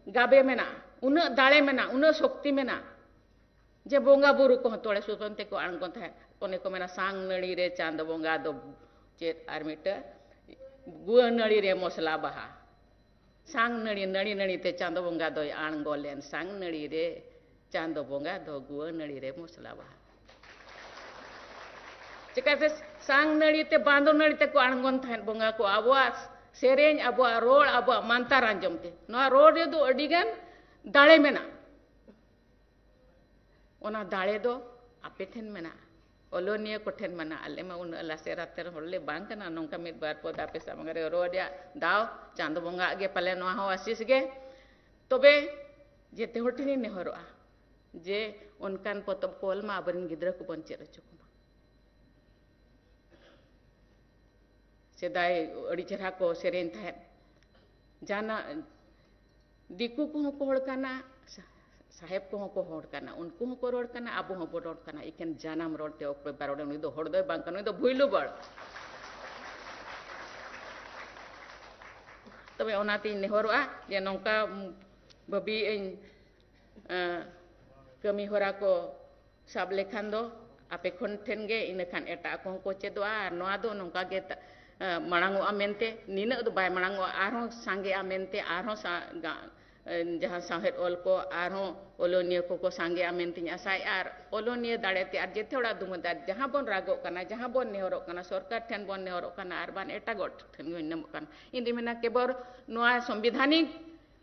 ᱜᱟᱵᱮ ᱢᱮᱱᱟᱜᱼᱟ, ᱩᱱᱟᱹᱜ ᱫᱟᱲᱮ ᱢᱮᱱᱟᱜᱼᱟ, ᱩᱱᱟᱹᱜ ᱥᱚᱠᱛᱤ ᱢᱮᱱᱟᱜᱼᱟ, ᱡᱮ ᱵᱚᱸᱜᱟ ᱵᱩᱨᱩ ᱠᱚᱦᱚᱸ ᱛᱚᱲᱮ ᱥᱩᱛᱟᱹᱢ ᱛᱮᱠᱚ ᱟᱬᱜᱚᱱ ᱛᱟᱦᱮᱸᱫ᱾ ᱚᱱᱮ ᱠᱚ ᱢᱮᱱᱟ, "ᱥᱟᱝ ᱱᱟᱹᱲᱤ ᱨᱮ ᱪᱟᱸᱫᱚ ᱵᱚᱸᱜᱟ ᱫᱚ ᱪᱮᱫ?" ᱟᱨ ᱢᱤᱫᱴᱟᱹᱝ, "ᱜᱩᱣᱟᱹ ᱱᱟᱹᱲᱤ ᱨᱮ ᱢᱚᱥᱞᱟ ᱵᱟᱦᱟ, ᱥᱟᱝ ᱱᱟᱹᱲᱤ, ᱱᱟᱹᱲᱤ ᱱᱟᱹᱲᱤ ᱛᱮ ᱪᱟᱸᱫᱚ ᱵᱚᱸᱜᱟ ᱫᱚᱭ ᱟᱬᱜᱚ ᱞᱮᱱ, ᱥᱟᱝ ᱱᱟᱹᱲᱤ ᱨᱮ ᱪᱟᱸᱫᱚ ᱵᱚᱸᱜᱟ ᱫᱚ ᱜᱩᱣᱟᱹ ᱱᱟᱹᱲᱤ ᱨᱮ ᱢᱚᱥᱞᱟ ᱵᱟᱦᱟ᱾" ᱪᱤᱠᱟᱹᱛᱮ ᱥᱟᱝ ᱱᱟᱹᱲᱤ ᱛᱮ, ᱵᱟᱸᱫᱚ ᱱᱟᱹᱲᱤ ᱛᱮᱠᱚ ᱟᱬᱜᱚᱱ ᱛᱟᱦᱮᱸᱫ ᱵᱚᱸᱜᱟ ᱠᱚ, ᱟᱵᱚᱣᱟᱜ ᱥᱮᱨᱮᱧ, ᱟᱵᱚᱣᱟᱜ ᱨᱚᱲ, ᱟᱵᱚᱣᱟᱜ ᱢᱟᱱᱛᱟᱨ ᱟᱸᱡᱚᱢ ᱛᱮ᱾ ᱱᱚᱣᱟ ᱨᱚᱲ ᱨᱮᱫᱚ ᱟᱹᱰᱤ ᱜᱟᱱ ᱫᱟᱲᱮ ᱢᱮᱱᱟᱜᱼᱟ᱾ ᱚᱱᱟ ᱫᱟᱲᱮ ᱫᱚ ᱟᱯᱮ ᱴᱷᱮᱱ ᱢᱮᱱᱟᱜᱼᱟ, ᱚᱞᱚᱱᱤᱭᱟᱹ ᱠᱚᱴᱷᱮᱱ ᱢᱮᱱᱟᱜᱼᱟ᱾ ᱟᱞᱮ ᱢᱟ ᱩᱱᱟᱹᱜ ᱞᱟᱥᱮᱨ ᱟᱛᱮᱨ ᱦᱚᱲ ᱞᱮ ᱵᱟᱝ ᱠᱟᱱᱟ, ᱱᱚᱝᱠᱟ ᱢᱤᱫ ᱵᱟᱨ ᱯᱚᱫ ᱟᱯᱮ ᱥᱟᱢᱟᱝ ᱨᱮ ᱨᱚᱲ ᱨᱮᱭᱟᱜ ᱫᱟᱣ ᱪᱟᱸᱫᱚ ᱵᱚᱸᱜᱟ ᱟᱜ ᱜᱮ ᱯᱟᱞᱮ ᱱᱚᱣᱟ ᱦᱚᱸ ᱟᱥᱤᱥ ᱜᱮ᱾ ᱛᱚᱵᱮ ᱡᱮᱛᱮ ᱦᱚᱲ ᱴᱷᱮᱱᱤᱧ ᱱᱮᱦᱚᱨᱚᱜᱼᱟ ᱡᱮ ᱚᱱᱠᱟᱱ ᱯᱚᱛᱚᱵ ᱠᱚ ᱚᱞ ᱢᱟ, ᱟᱵᱚᱨᱮᱱ ᱜᱤᱫᱽᱨᱟᱹ ᱠᱚᱵᱚᱱ ᱪᱮᱫ ᱦᱚᱪᱚ ᱠᱚᱢᱟ᱾ ᱥᱮᱫᱟᱭ ᱟᱹᱰᱤ ᱪᱮᱦᱨᱟ ᱠᱚ ᱥᱮᱨᱮᱧ ᱛᱟᱦᱮᱸᱫ, ᱡᱟᱱᱟ-, ᱫᱤᱠᱩ ᱠᱚᱦᱚᱸ ᱠᱚ ᱦᱚᱲ ᱠᱟᱱᱟ, ᱥᱟ-, ᱥᱟᱦᱮᱵᱽ ᱠᱚᱦᱚᱸ ᱠᱚ ᱦᱚᱲ ᱠᱟᱱᱟ, ᱩᱱᱠᱩ ᱦᱚᱸᱠᱚ ᱨᱚᱲ ᱠᱟᱱᱟ, ᱟᱵᱚ ᱦᱚᱸᱵᱚ ᱨᱚᱲ ᱠᱟᱱᱟ᱾ ᱮᱠᱷᱮᱱ ᱡᱟᱱᱟᱢ ᱨᱚᱲ ᱛᱮ ᱚᱠᱚᱭ ᱵᱟᱭ ᱨᱚᱲᱟ, ᱩᱱᱤ ᱫᱚ ᱦᱚᱲ ᱫᱚᱭ ᱵᱟᱝ ᱠᱟᱱᱟ, ᱩᱱᱤ ᱫᱚ ᱵᱷᱩᱭᱞᱩ ᱵᱟᱲ᱾ ᱛᱚᱵᱮ ᱚᱱᱟᱛᱤᱧ ᱱᱮᱦᱚᱨᱚᱜᱼᱟ ᱡᱮ ᱱᱚᱝᱠᱟ ᱵᱷᱟᱹᱵᱤᱭᱮᱫ ᱟᱹᱧ, ᱮᱸ, ᱠᱟᱹᱢᱤ ᱦᱚᱨᱟ ᱠᱚ ᱥᱟᱵ ᱞᱮᱠᱷᱟᱱ ᱫᱚ ᱟᱯᱮ ᱠᱷᱚᱱ ᱴᱷᱮᱱ ᱜᱮ, ᱤᱱᱟᱹ ᱠᱷᱟᱱ ᱮᱴᱟᱜ ᱠᱚᱦᱚᱸ ᱠᱚ ᱪᱮᱫᱚᱜᱼᱟ᱾ ᱟᱨ ᱱᱚᱣᱟ ᱫᱚ ᱱᱚᱝᱠᱟ ᱜᱮ ᱛᱟ-, ᱮᱸ, ᱢᱟᱲᱟᱝᱚᱜᱼᱟ ᱢᱮᱱᱛᱮ, ᱱᱤᱱᱟᱹᱜ ᱫᱚ ᱵᱟᱭ ᱢᱟᱲᱟᱝᱚᱜᱼᱟ, ᱟᱨᱦᱚᱸ ᱥᱟᱸᱜᱮᱜᱼᱟ ᱢᱮᱱᱛᱮ, ᱟᱨᱦᱚᱸ ᱥᱟ-, ᱜᱟ-, ᱮᱸ, ᱡᱟᱦᱟᱸ ᱥᱟᱶᱦᱮᱫ ᱚᱞ ᱠᱚ ᱟᱨᱦᱚᱸ ᱚᱞᱚᱱᱤᱭᱟᱹ ᱠᱚᱠᱚ ᱥᱟᱸᱜᱮᱜᱼᱟ ᱢᱮᱱᱛᱮᱧ ᱟᱥᱟᱭᱮᱫᱼᱟ᱾ ᱟᱨ ᱚᱞᱚᱱᱤᱭᱟᱹ ᱫᱟᱲᱮ ᱛᱮ ᱟᱨ ᱡᱮᱛᱮ ᱦᱚᱲᱟᱜ ᱫᱩᱢᱟᱹᱫ, ᱟᱨ ᱡᱟᱦᱟᱸ ᱵᱚᱱ ᱨᱟᱜᱚᱜ ᱠᱟᱱᱟ, ᱡᱟᱦᱟᱸ ᱵᱚᱱ ᱱᱮᱦᱚᱨᱚᱜ ᱠᱟᱱᱟ, ᱥᱚᱨᱠᱟᱨ ᱴᱷᱮᱱ ᱵᱚᱱ ᱱᱮᱦᱚᱨᱚᱜ ᱠᱟᱱᱟ, ᱟᱨ ᱵᱟᱝ ᱮᱴᱟᱜ ᱦᱚᱲ ᱴᱷᱮᱱ ᱵᱚᱱ ᱱᱮᱦᱚᱨᱚᱜ ᱠᱟᱱᱟ, ᱤᱧ ᱫᱩᱧ ᱢᱮᱱᱟ ᱠᱮᱵᱚᱞ ᱱᱚᱣᱟ ᱥᱚᱝᱵᱤᱫᱷᱟᱱᱤᱠ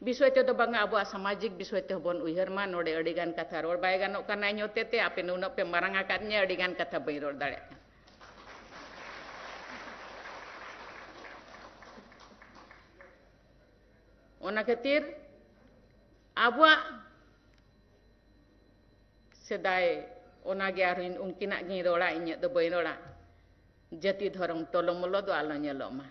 ᱵᱤᱥᱚᱭ ᱛᱮᱫᱚ ᱵᱟᱝᱟ, ᱟᱵᱚᱣᱟᱜ ᱥᱟᱢᱟᱡᱤᱠ ᱵᱤᱥᱚᱭ ᱛᱮᱦᱚᱸ ᱵᱚᱱ ᱩᱭᱦᱟᱹᱨ ᱢᱟ᱾ ᱱᱚᱰᱮ ᱟᱹᱰᱤ ᱜᱟᱱ ᱠᱟᱛᱷᱟ ᱨᱚᱲ ᱵᱟᱭ ᱜᱟᱱᱚᱜ ᱠᱟᱱᱟ ᱤᱧ ᱦᱚᱛᱮ ᱛᱮ, ᱟᱯᱮ ᱱᱩᱱᱟᱹᱜ ᱯᱮ ᱢᱟᱨᱟᱝ ᱟᱠᱟᱫ ᱧᱟ, ᱟᱹᱰᱤ ᱜᱟᱱ ᱠᱟᱛᱷᱟ ᱵᱟᱹᱧ ᱨᱚᱲ ᱫᱟᱲᱮᱭᱟᱜ ᱠᱟᱱᱟ᱾ ᱚᱱᱟ ᱠᱷᱟᱹᱛᱤᱨ ᱟᱵᱚᱣᱟᱜ ᱥᱮᱫᱟᱭ, ᱚᱱᱟᱜᱮ ᱟᱨᱦᱚᱸ ᱩᱱᱠᱤᱱᱟᱜ ᱜᱤᱧ ᱨᱚᱲᱟ, ᱤᱧᱟᱹᱜ ᱫᱚ ᱵᱟᱹᱧ ᱨᱚᱲᱟ᱾ ᱡᱟᱹᱛᱤ ᱫᱷᱚᱨᱚᱢ ᱴᱚᱞᱚᱢᱚᱞᱚ ᱫᱚ ᱟᱞᱚ ᱧᱮᱞᱚᱜ ᱢᱟ᱾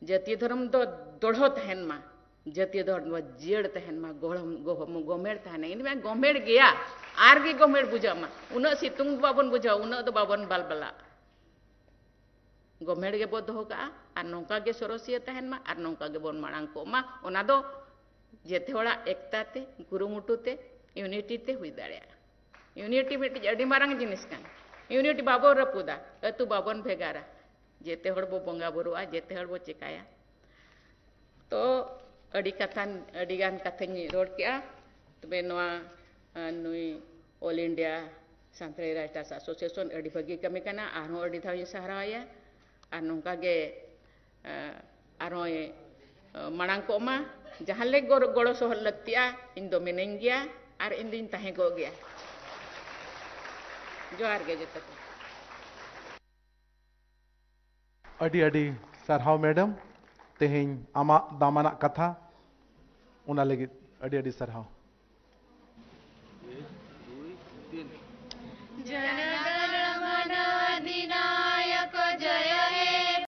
ᱡᱟᱹᱛᱤ ᱫᱷᱚᱨᱚᱢ ᱫᱚ ᱫᱚᱲᱦᱚ ᱛᱟᱦᱮᱱ ᱢᱟ, ᱡᱟᱹᱛᱤ ᱫᱷᱚᱨᱚᱢ ᱫᱚ ᱡᱤᱭᱟᱹᱲ ᱛᱟᱦᱮᱱ ᱢᱟ, ᱜᱚᱲᱚᱢ-, ᱜᱚᱦᱚᱢ-, ᱜᱚᱢᱮᱲ ᱛᱟᱦᱮᱱᱟ᱾ ᱤᱧ ᱢᱟ ᱜᱚᱢᱮᱲ ᱜᱮᱭᱟ, ᱟᱨ ᱜᱮ ᱜᱚᱢᱮᱲ ᱵᱩᱡᱷᱟᱹᱜ ᱢᱟ᱾ ᱩᱱᱟᱹᱜ ᱥᱤᱛᱩᱝ ᱫᱚ ᱵᱟᱵᱚᱱ ᱵᱩᱡᱷᱟᱹᱣᱟ, ᱩᱱᱟᱹᱜ ᱫᱚ ᱵᱟᱵᱚᱱ ᱵᱟᱞᱵᱟᱞᱟᱜᱼᱟ᱾ ᱜᱚᱢᱮᱲ ᱜᱮᱵᱚ ᱫᱚᱦᱚ ᱠᱟᱜᱼᱟ, ᱟᱨ ᱱᱚᱝᱠᱟ ᱜᱮ ᱥᱚᱨᱚᱥᱤᱭᱟᱹ ᱛᱟᱦᱮᱱ ᱢᱟ, ᱟᱨ ᱱᱚᱝᱠᱟ ᱜᱮᱵᱚᱱ ᱢᱟᱲᱟᱝ ᱠᱚᱜ ᱢᱟ᱾ ᱚᱱᱟ ᱫᱚ ᱡᱮᱛᱮ ᱦᱚᱲᱟᱜ ᱮᱠᱛᱟ ᱛᱮ, ᱠᱩᱨᱩᱢᱩᱴᱩ ᱛᱮ, ᱤᱭᱩᱱᱤᱴᱤ ᱛᱮ ᱦᱩᱭ ᱫᱟᱲᱮᱭᱟᱜᱼᱟ᱾ ᱤᱭᱩᱱᱤᱴᱤ ᱢᱤᱫᱴᱤᱡ ᱟᱹᱰᱤ ᱢᱟᱨᱟᱝ ᱡᱤᱱᱤᱥ ᱠᱟᱱᱟ᱾ ᱤᱭᱩᱱᱤᱴᱤ ᱵᱟᱵᱚ ᱨᱟᱹᱯᱩᱫᱟ, ᱟᱹᱛᱩ ᱵᱟᱵᱚᱱ ᱵᱷᱮᱜᱟᱨᱟ, ᱡᱮᱛᱮ ᱦᱚᱲ ᱵᱚ ᱵᱚᱸᱜᱟ ᱵᱩᱨᱩᱜᱼᱟ, ᱡᱮᱛᱮ ᱦᱚᱲ ᱵᱚ ᱪᱮᱠᱟᱭᱟ᱾ ᱛᱚ ᱟᱹᱰᱤ ᱠᱟᱛᱷᱟ, ᱟᱹᱰᱤ ᱜᱟᱱ ᱠᱟᱛᱷᱟᱧ ᱨᱚᱲ ᱠᱮᱜᱼᱟ᱾ ᱛᱚᱵᱮ ᱱᱚᱣᱟ, ᱟᱸ, ᱱᱩᱭ All India Santali Writers Association ᱟᱹᱰᱤ ᱵᱷᱟᱹᱜᱤ ᱠᱟᱹᱢᱤ ᱠᱟᱱᱟ, ᱟᱨᱦᱚᱸ ᱟᱹᱰᱤ ᱫᱷᱟᱣ ᱤᱧ ᱥᱟᱨᱦᱟᱣᱟᱭᱟ᱾ ᱟᱨ ᱱᱚᱝᱠᱟ ᱜᱮ, ᱟᱸ, ᱟᱨᱦᱚᱸᱭ, ᱟᱸ, ᱢᱟᱲᱟᱝ ᱠᱚᱜ ᱢᱟ᱾ ᱡᱟᱦᱟᱸ ᱞᱮᱠ ᱜᱚᱲᱚ, ᱜᱚᱲᱚ ᱥᱚᱦᱚᱫ ᱞᱟᱹᱠᱛᱤᱜᱼᱟ, ᱤᱧ ᱫᱚ ᱢᱤᱱᱟᱹᱧ ᱜᱮᱭᱟ ᱟᱨ ᱤᱧ ᱫᱩᱧ ᱛᱟᱦᱮᱸ ᱠᱚᱜ ᱜᱮᱭᱟ᱾ ᱡᱚᱦᱟᱨ ᱜᱮ ᱡᱚᱛᱚ ᱠᱚ᱾ ᱟᱹᱰᱤ ᱟᱹᱰᱤ ᱥᱟᱨᱦᱟᱣ ᱢᱮᱰᱟᱢ, ᱛᱮᱦᱮᱧ ᱟᱢᱟᱜ ᱫᱟᱢᱟᱱᱟᱜ ᱠᱟᱛᱷᱟ ᱚᱱᱟ ᱞᱟᱹᱜᱤᱫ ᱟᱹᱰᱤ ᱟᱹᱰᱤ ᱥᱟᱨᱦᱟᱣ᱾ जनगणमन अधिना